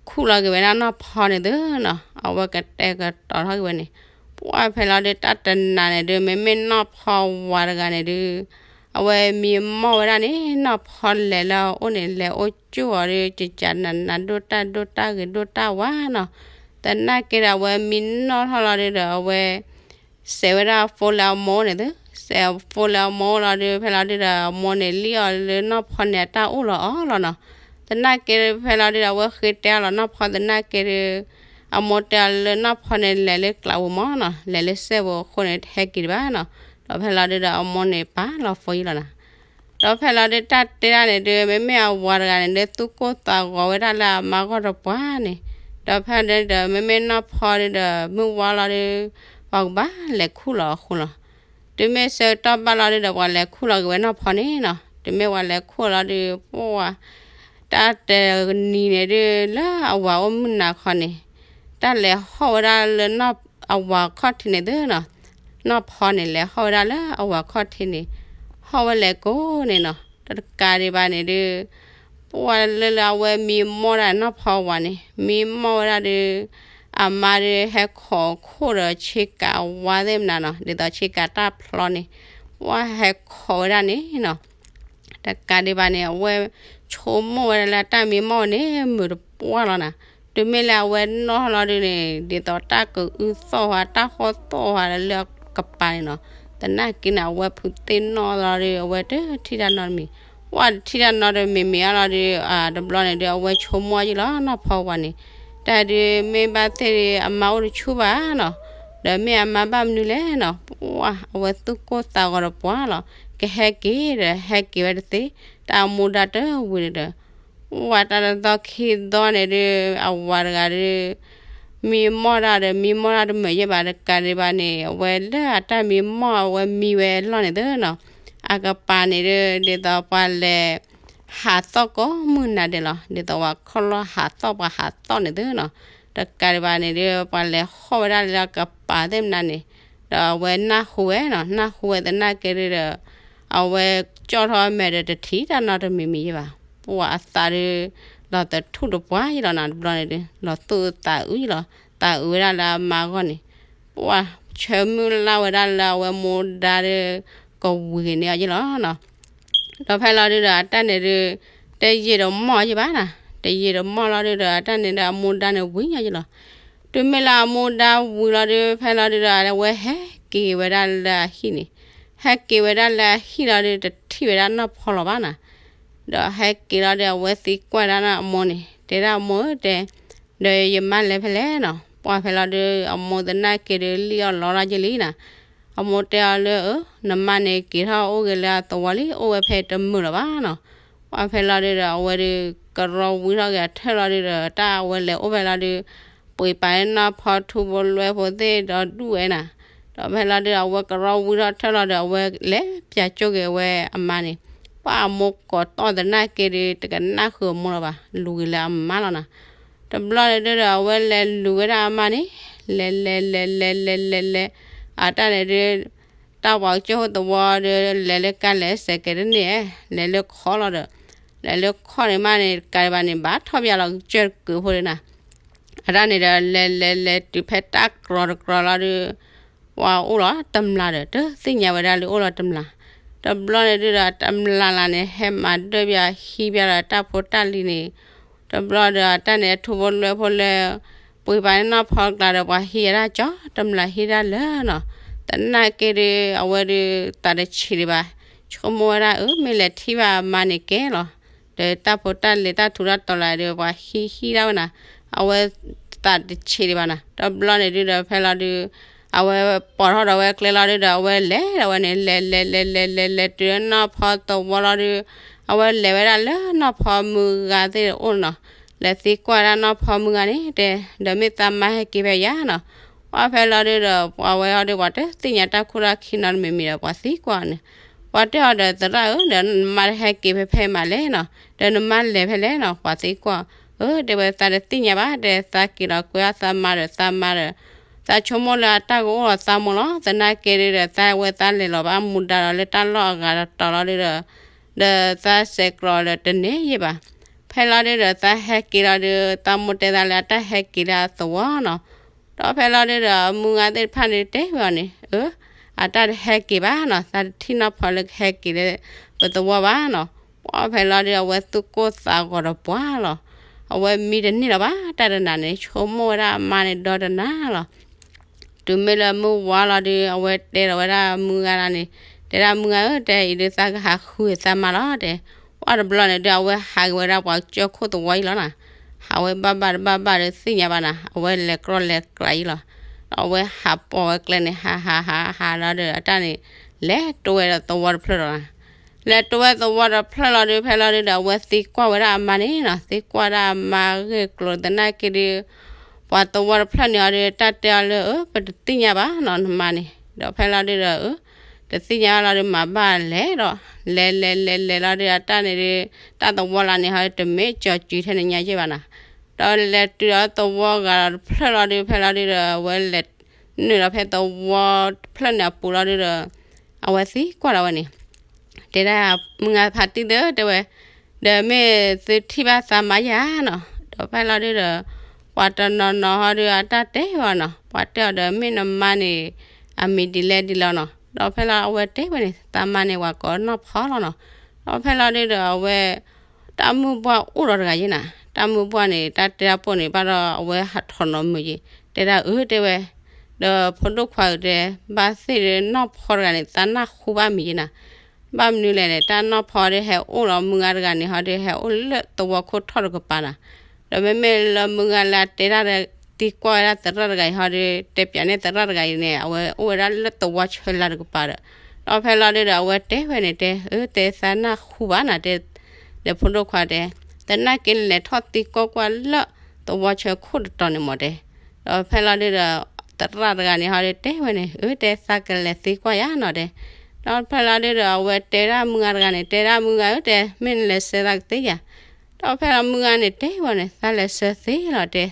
ခူၣ်လီၤက့ၤဝဲဒၣ်နီၢ်ဖီန့ၣ်သုနီၤ, အဝဲကတဲာ်ကတီၤထီၣ်က့ၤဝဲန့ၣ်, ပှၢ်ဖဲလီၤဒု တၢ်တနၤန့ၣ်ဒု မ့မ့ၢ်နီၢ်ဖီဝၤတဂၤန့ၣ်ဒု အဝဲမံမီၢ်ဝဲဒၣ်န့ၣ် နီၢ်ဖီလဲၤလၢအအိၣ်န့ၣ် လဲၤအိၣ်ကၠိအီၤဒု ကကနန ဒိၣ်တၢ်ဒိၣ်တၢ်ဂ့ၤဒိၣ်တၢ်ဝါနီၤ. သနာ်က့ဒီး အဝဲမံနီၢ်ထီၣ်လီၤဒုဒီး အဝဲ စဲးဝဲဒၣ်ဖိလၢအမိၢ်န့ၣ်သု, စဲးဖိလၢအမိၢ်လီၤဒု ဖဲလီၤဒုဒီး အမိၢ်န့ၣ် လံၣ်အီၤလၢနီၢ်ဖီန့ၣ်အတၢ်အိၣ်လီၤအီၤလီၤနီၤ. သနာ်က့ဖဲလီၤဒုဒီး အဝဲဃ့တဲအီၤလီၤနီၢ်ဖီ သနာ်က့ဒု အမိၢ်တဲအီၤလၢနီၢ်ဖီန့ၣ် လဲၤလၢကျးပူၤမးနီၤ, လဲၤလၢစဲပူၤအဃိန့ၣ် တဟဲက့ၤဒံးဘၣ်နီၤ. ဒီးဖဲလီၤဒုဒီး အမိၢ်န့ၣ်ပာ်လီၤဖိယံၤလီၤနၤ. ဒီးဖဲလီၤဒု တၢ်တဲဒၣ်န့ၣ်ဒု မ့မ့ၢ်အဝၤတဂၤန့ၣ်ဒု သူၣ်ကိၢ်သးဂီၤဝဲဒၣ်လၢအမါဂီၢ်တပှၢ်န့ၣ်, ဒီးဖဲဒုဒီး မ့မ့ၢ်နီၢ်ဖီဒုဒီး မုၢ်ဝါလီၤဒု ပှၤကဘၣ်လဲၤခူၣ်လီၤအဃိလီၤ. တုၤမ့ၢ်ဆၢကတီၢ်ဘၣ်လီၤဒုဒီး ပှၤလဲၤခူၣ်လီၤက့ၤဝဲနီၢ်ဖီန့ၣ်နီၤ. တမ့ၢ်ဝဲလဲၤခိၣ်လီၤဒုး ပှၢ် တၢ်တနံၤန့ၣ်ဒုး လၢအဝၤအိၣ်မုၢ်နၤခီန့ၣ် တၢ်လဲၤဟီၣ်ဝဲဒၣ်လၢအဝၤခီၣ်ထံးန့ၣ်သုနီၤ, နီၢ်ဖီန့ၣ် လဲၤဟီၣ်ဝဲဒၣ်လၢအဝၤခီၣ်ထံးန့ၣ်, ဟီၣ်ဝဲလဲၤကိးန့ၣ်နီၤ, တကးဒံးဘၣ်န့ၣ်ဒုး ပှၢ်လၢလၢအဝဲမံမီၢ်ဒၣ်နီၢ်ဖီဝၤန့ၣ် မံမီၢ်ဝဲဒၣ်ဒုး အမါဒုးဟဲခိးခိၣ်ဒီးဆ့ကၤဝါသ့ၣ်မနုၤနီၤ, ဒ်သိးဆ့ကၤတၢ်ဖျီန့ၣ် ပှၢ်ဟဲခိးဝဲဒၣ်န့ၣ်နီၤ တကးဒံးဘၣ်န့ၣ် အဝဲဆိကမိၣ်ဝဲဒၣ်လၢအတၢ်မံမီၢ်န့ၣ် မုာ်တပှၢ်လီၤနီၤ, တုၤမ့ၢ်လၢအဝဲနီၢ်လီၤဒုးန့ၣ် ဒ်သိးတၢ်ကအုသီၣ်ဝဲ တၢ်ဟီၣ်သီၣ်ဝဲလၢအကပၤန့ၣ်နီၤ, သနာ်က့န့ၣ် အဝဲဖုးသ့ၣ်နီၣ်လီၤဒုး အဝဲတထံၣ်တၢ်နီတမံၤ, ပှၢ်တထံၣ်တၢ်နီတမံၤမံၤအါလီၤဒုး တဘျီန့ၣ်ဒုး အဝဲဆိကမိၣ်ယံၤလီၤ နီၢ်ဖီဝၤန့ၣ်, တၢ်ဒုးမ့ၢ်ဘၣ်သ့ၣ်ဒုး အမါအိၣ်တဆူၣ်ဘၣ်နီၤ, ဒီးမ့ၢ်အမါဘၣ်မနုၤလဲၣ်နီၤ, ပှၢ်အဝဲသူၣ်ကိၢ်သးဂီၤတပှၢ်လီၤ, ကဟဲက့ၤဒီးဟဲက့ၤဝဲတသ့, တၢ်အမူဒါတဝံၤဒီး ပှၢ်တၢ်တသီခံသီန့ၣ်ဒုး အဝၤတဂၤဒုး မံမီၢ်ဒၣ်ဒီး မံမီၢ်ဒၣ်တမုာ်ယဲၢ်ဘၣ် တကးဒံးဘၣ်န့ၣ် အဝဲလၢအတၢ်မံမီၢ်အဝဲမံဝဲအလီၢ်န့ၣ်သုနီၤ, အကပၤန့ၣ်ဒုး ဒ်သိးပှၤလဲၤဟးသီၣ်ကိးမုၢ်နၤဒဲးလီၤ, ဒ်သိးပှၤခီၣ်လီၢ်ဟးသီၣ်ပှၤဟးသီၣ်န့ၣ်သုနီၤ, တကးဒံးဘၣ်န့ၣ်ဒုး ပှၤလဲၤဟီၣ်ဝဲဒၣ်လၢအကပၤသ့ၣ်မနုၤန့ၣ်, ဒီးအဝဲနၢ်ဟူဝဲနီၤ, နၢ်ဟူဝဲသနာ်က့ဒုးဒီး အဝဲကၠီၣ်ထီၣ်အမဲာ်ဒီးတထံၣ်တၢ်နီတမံၤမံၤယဲၢ်ဘၣ်, ပှၢ်အသးဒုး လီၤသထူၣ်တပှၢ်ယဲၢ်လီၤနီၤ, တဘျီန့ၣ်ဒုး လီၤသူၣ်အုးသးအုးယဲၢ်လီၤ, သးအုးဝဲဒၣ်လၢအမါအဂီၢ်န့ၣ်, ပှၢ်ဆၢမုၢ်လၢ်ဝဲဒၣ်လၢအဝဲမူဒါဒုး ကဝံၤက့ၤန့ၢ်အီၤယဲၢ်လီၤနီၤ, ဒီးဖဲလီၤဒုးဒီး အတၢ်န့ၣ်ဒုး တယံာ်တမီၢ်ယဲၢ်ဘၣ်နီၤ, တယံာ်တမီၢ်လီၤဒုးဒီး အတၢ်န့ၣ်ဒုး အမူဒါန့ၣ်ဝံၤညီယဲၢ်လီၤ, တုၤမ့ၢ်လၢအမူဒါဝံၤလီၤဒုး ဖဲလီၤဒုးဒီး အဝဲဟဲက့ၤဝဲဒၣ်လၢအဟံၣ်န့ၣ်, ဟဲက့ၤဝဲဒၣ်လၢအဟံၣ်လီၤဒုး တထံၣ်ဝဲဒၣ်နီၢ်ဖီလီၤဘၣ်နီၤ, ဒီးဟဲက့ၤလီၤဒုး အဝဲသံကွၢ်ဒၣ်နီၤအမိၢ်န့ၣ်, တဲဒၣ်အမိၢ်ဧၢတဲ, ဒီးယမါလဲၤဖဲလဲၣ်နီၤ, ပှၢ်ဖဲလီၤဒုး အမိၢ်သနာ်က့ဒုး လံၣ်အီၣ်လီလီၤယဲၢ်လံနီၤ, အမိၢ်တဲအီၤလၢ အၢ နမါန့ၣ်က့ၤထီၣ်အိၣ်ဂ့ၤလၢအသဝီလံ အိၣ်ဝဲဖဲတမုာ်လီၤဘၣ်နီၤ, ပှၢ်ဖဲလီၤဒုးဒီး အဝဲဒုး ကရီဝံထီၣ်က့ၤအထၢၣ်လီၤဒုးဒီး တၢ်အဝဲလဲၤအိၣ်ဖဲလီၤဒုး ပှ့ၤပာ်လၢနီၢ်ဖီထူဖိလွဲဖိသ့ၣ်ဒီးဒူၣ်ဝဲနီၤ, ဒီးဖဲလီၤဒုး အဝဲကရီဝံထီၣ်ထၢၣ်လီၤဒီး အဝဲလဲၤပၠးကၠိက့ၤအဝဲအမါန့ၣ်, ပှၢ်အမိၢ်ကိးတီၢ်သနာ်က့ဒုး တကနၣ်ဃုာ်အမိၢ်လီၤဘၣ်, လူၤက့ၤလၢအမါလီၤနီၤ, တဘျီန့ၣ်ဒုးဒီး အဝဲလဲၤလူၤဝဲဒၣ်အမါန့ၣ်, လဲၤလဲၤလဲၤလဲၤလဲၤလဲၤလဲၤ, အတၢ်န့ၣ်ဒုး တၢ်ပှၤကစၢၢ်ခိၣ်သဝီဒီး လဲၤလၢကါလဲၤစဲးကဲးတန့ၢ်, လဲၤလၢခီလီၤဒီး လဲၤလၢခီန့ၣ်မးန့ၣ် တကးဒံးဘၣ်န့ၣ် ဘၣ်ထီၣ်ပၠးလီၤကစၢၢ်တကုးဖိဒုးနီၤ, အတၢ်န့ၣ်ဒီး လဲၤလဲၤလဲၤတုၤဖဲတၢ်ကြီတကြီလီၤဒုး ပှၢ်အိၣ်လီၤတမျးဒီး တသ့ၣ်ညါဝဲဒၣ်လၢအိၣ်လီၤတမျး, တဘျီန့ၣ်ဒုးဒီး တမျးလၢ်န့ၣ် ဟဲမၤဒၢၣ်ပၠးဟံးပၠးဒီးတၢ်ဖိတၢ်လံၤန့ၣ်, တဘျီဒီး အတၢ်န့ၣ် အထူဖိလွဲဖိလၢ ပှ့ၤပာ်န့ၢ်နီၢ်ဖီကျါဒီး ပှၤဟံးဝဲဒၣ်ကၠီ တမျးဟံးဒၣ်လၢာ်နီၤ, သနာ်က့ဒုး အဝဲဒုး သးတဆံးဒံးဘၣ်, ဆိကမိၣ်ဝဲဒၣ် အၢ မ့ၢ်လဲၤထံၣ်ဘၣ်အမါန့ၣ်ကဲလီၤ, ဒီးတၢ်ဖိတၢ်လံၤတၢ်ထူတၢ်တီၤလၢဒုး ပှၤဟံးဟံးဒၣ်ဝဲနီၤ, အဝဲသးတဆံးဒံးဘၣ်နီၤ, တဘျီန့ၣ်ဒုးဒီး ဖဲလီၤဒုး အဝဲပိာ်ထီၣ်ဒီးဝဲကျဲလီၤဒုးဒီး အဝဲလဲၤဒီးဝဲန့ၣ် လဲၤလဲၤလဲၤလဲၤလဲၤလဲၤတုၤလၢ နီၢ်ဖီသဝီလီၤဒုး, အဝဲလဲၤဝဲဒၣ်လၢနီၢ်ဖီမုၢ်ဂၤသ့ၣ်အိၣ်နီၤ, လဲၤသံကွၢ်ဒၣ်နီၢ်ဖီမုၢ်ဂၤန့ၣ် တဲ ဒီးမ့ၢ်သးမါဟဲက့ၤဖဲယၤနီၤ, ပှၢ်ဖဲလီၤဒုးဒီး ပှၤဝဲအီၤဒုး ပှၤတသ့ၣ်ညါတၢ်ခိၣ်တၢ်ခံနီတမံၤမံၤဒီး ပှၤသံကွၢ်အီၤန့ၣ်, ပှၤတဲအီၤဒီး သရၣ်ဧၢ ဒီးနမါတဟဲက့ၤဖဲဖဲမးလဲၣ်နီၤ, ဒီးနမါလဲၤဖဲလဲၣ်နီၤ, ပှၤသံကွၢ်, အၢ တဲဝဲ သးတသ့ၣ်ညါဘၣ် တဲ သးက့ၤလီၤကွဲအသးမါဒီး သးမါဒီး သးဆိကမိၣ်လၢအတၢ်ကအိၣ်ဒီးသးမိၢ်လီၤ, သနာ်က့ဒုးဒီး သးဝဲသးလဲၤလီၤဘၣ်မူဒါဒီးလၢတၢ်လီၢ်အဂၤတတီၤလီၤဒုးဒီး ဒီးသးစဲးကျိးဒီးတန့ၢ်ယဲၢ်ဘၣ်, ဖဲလီၤဒုးဒီး သးဟဲက့ၤလီၤဒုး သးမိၢ်တဲသးလၢအတၢ်ဟဲက့ၤလၢအသဝီနီၤ, ဒီးဖဲလီၤဒုးဒီး မုၢ်ဂၤသ့ၣ်တဖၣ်န့ၣ်တဲဝဲအီၤန့ၣ်, အၢ အတၢ်တဟဲက့ၤဘၣ်နီၤ, သးတထံၣ်နီၢ်ဖီလၢကဟဲက့ၤလၢပသဝီဘၣ်နီၤ, ပှၢ်ဖဲလီၤဒုး အဝဲသူၣ်ကိၢ်သးဂီၤတပှၢ်လီၤ, အဝဲမံတန့ၢ်လီၤဘၣ်, တၢ်တနၤန့ၣ် ဆိကမိၣ်ဝဲဒၣ်အမါန့ၣ်ဒီတနၤလီၤ. တုၤမ့ၢ်လၢမုၢ်ဝါလီၤဒုး အဝဲတဲဒီးဝဲဒၣ်မုၢ်ဂၤလၢန့ၣ်, တဲဒၣ်မုၢ်ဂၤဧၢ တဲအံၤဒုးသးကဟးဃုသးမါလီၤတဲ, ပှၢ်တဘျီန့ၣ်ဒုး အဝဲဟးက့ၤဝဲဒၣ်ပှၤကစၢၢ်ခိၣ်သဝီအံၤလီၤနီၤ, ဟးဝဲဘၣ်ဘၣ်တဘၣ်ဘၣ်ဒီးသ့ၣ်ညါဘၣ်နီၤ, အဝဲလဲၤကြီလဲၤကျါအံၤလီၤ, ဒီးအဝဲဟးပိာ်ဝဲကျဲန့ၣ် ဟးဟးဟးဟးလီၤဒီး အတၢ်န့ၣ် လဲၤတိဝဲဒီးသဝီတဖျၢၣ်လီၤနီၤ လဲၤတိဝဲသဝီတဖျၢၣ်လီၤဒုး ဖဲလီၤဒုးဒီး အဝဲသံကွၢ်ဝဲဒၣ်အမါန့ၣ်နီၤ, သံကွၢ်ဒၣ်အမါဂ့ၢ်ကျိၤသနာ်က့ဒုး ပှၤသဝီတဖျၢၣ်န့ၣ်အီၤဒုး တၢ်တဲအီၤလၢ အၢ ပတသ့ၣ်ညါဘၣ်နီၤ နမါန့ၣ်, ဒီးဖဲလီၤဒုးဒီး အၢ တသ့ၣ်ညါလီၤဒုး မၤဘၣ်လဲၤဒီး လဲၤလဲၤလဲၤလဲၤလီၤဒုး အတၢ်န့ၣ်ဒုး တၢ်သဝီလၢန့ၣ်ဟီဒုး တမ့ၢ်ကၠီၤစုထဲန့ၣ်ညါယဲၢ်ဘၣ်နီၤ. ဒီးလဲၤတုၤဒီးသဝီဂၤဒီးတဖျၢၣ်လီၤဒုး ဖဲလီၤဒုးဒီး အဝဲလဲၤနုာ်လီၤဖဲသဝီတဖျၢၣ်န့ၣ်အပူၤလီၤဒုးဒီး အဝဲသံကွၢ်လီၤဝဲန့ၣ် တဲဒၣ် မုၢ်ဂၤဖါတံၢ်သၢတဲဝဲ, ဒီးမ့ၢ်သုထံၣ်ဘၣ်သးမါယၤနီၤ. ဒီးဖဲလီၤဒုးဒီး ပှၤတနီၤနီၤဟီဒုးအတၢ်တဲဝဲနီၤ, ပှၤတဲအီၤဒီး မ့ၢ်နမါန့ၣ် အမံၤဒ်လဲၣ်ဒ်လဲၣ်နီၤ. ဒီးဖဲလီၤအဝဲတဲဝဲန့ၣ် သးမါန့ၣ် ပှၤကိးနီၢ်ဖီလီၤနီၤ. ဒီးဖဲလီၤဒုးဒီးအဝဲ တၢ်မုၢ်ပှၢ်အိၣ်ဒီးတဂၤယဲၢ်နၤ, တၢ်မုၢ်ပှၢ်န့ၣ် တၢ်တဲတၢ်ပိၢ်န့ၣ် ဘၣ်ဒီးအဝဲဟးထီၣ်နီၤမုာ်ယဲၢ်, တဲဒၣ်အၢတဲဝဲ, ဒီးဖိဒိၣ်ခွါဧၢတဲ, ဘၣ်သ့ၣ်ဒီးနီၢ်ဖီတဂၤန့ၣ် သးနၢ်ဟူဘၣ်မံၤယဲၢ်နၤ. ဘၣ်မနုၤလဲၣ်န့ၣ် တၢ်နီၢ်ဖီဒီးဟဲအိၣ်လီၤမုၢ်ဂၤတဂၤန့ၣ်ဟီဒီး ဟဲအိၣ်လၢသဝီခိၣ်ထီၣ်တကပၤနၤ. ဒီးမ့မ့ၢ်လၢမုၢ်ဂၤလၢအတဲဒၣ်ဒီး သံကွၢ်ဝဲဒၣ်သရၣ်တဂၤအံၤဟီဒီး တဲပၠးန့ၢ်သရၣ်တဂၤအံၤန့ၣ် အဝဲအိၣ်ဝဲဒၣ်လၢသဝီဆၢလၢတကပၤဒီး, ဒီးဖဲလီၤဒုးဒီးအဝဲတဲဝဲန့ၣ်တဲ အၢတဲသးနၢ်ဟူဘၣ်နၤတဲ, ဒီးဖိဒိၣ်ခွါတဲ, သနာ်က့လဲၤထီၣ်သံကွၢ်ကွၢ်လၢသဝီဆၢခိၣ်တတီၤန့ၣ်မးတဲ. ဒီးဖဲလီၤဒုးဒီး သရၣ်တဂၤန့ၣ်ဟီဒီးတဲဝဲန့ၣ် အၢတဲသးကလဲၤသံကွၢ်ယၤနီၤတဲ. ဒီးဖဲလီၤဒုးဒီးအဝဲတဲဒၣ်မုၢ်ဂၤတဂၤန့ၣ် တဲဒၣ်မုၢ်ဂၤဧၢတဲ မ့ၢ်နလဲၤဆှၢသးကသ့ယၤ. ဒီးဖဲလီၤမုၢ်ဂၤန့ၣ်တဲဝဲန့ၣ် သးလဲၤဆှၢသ့လီၤတဲ,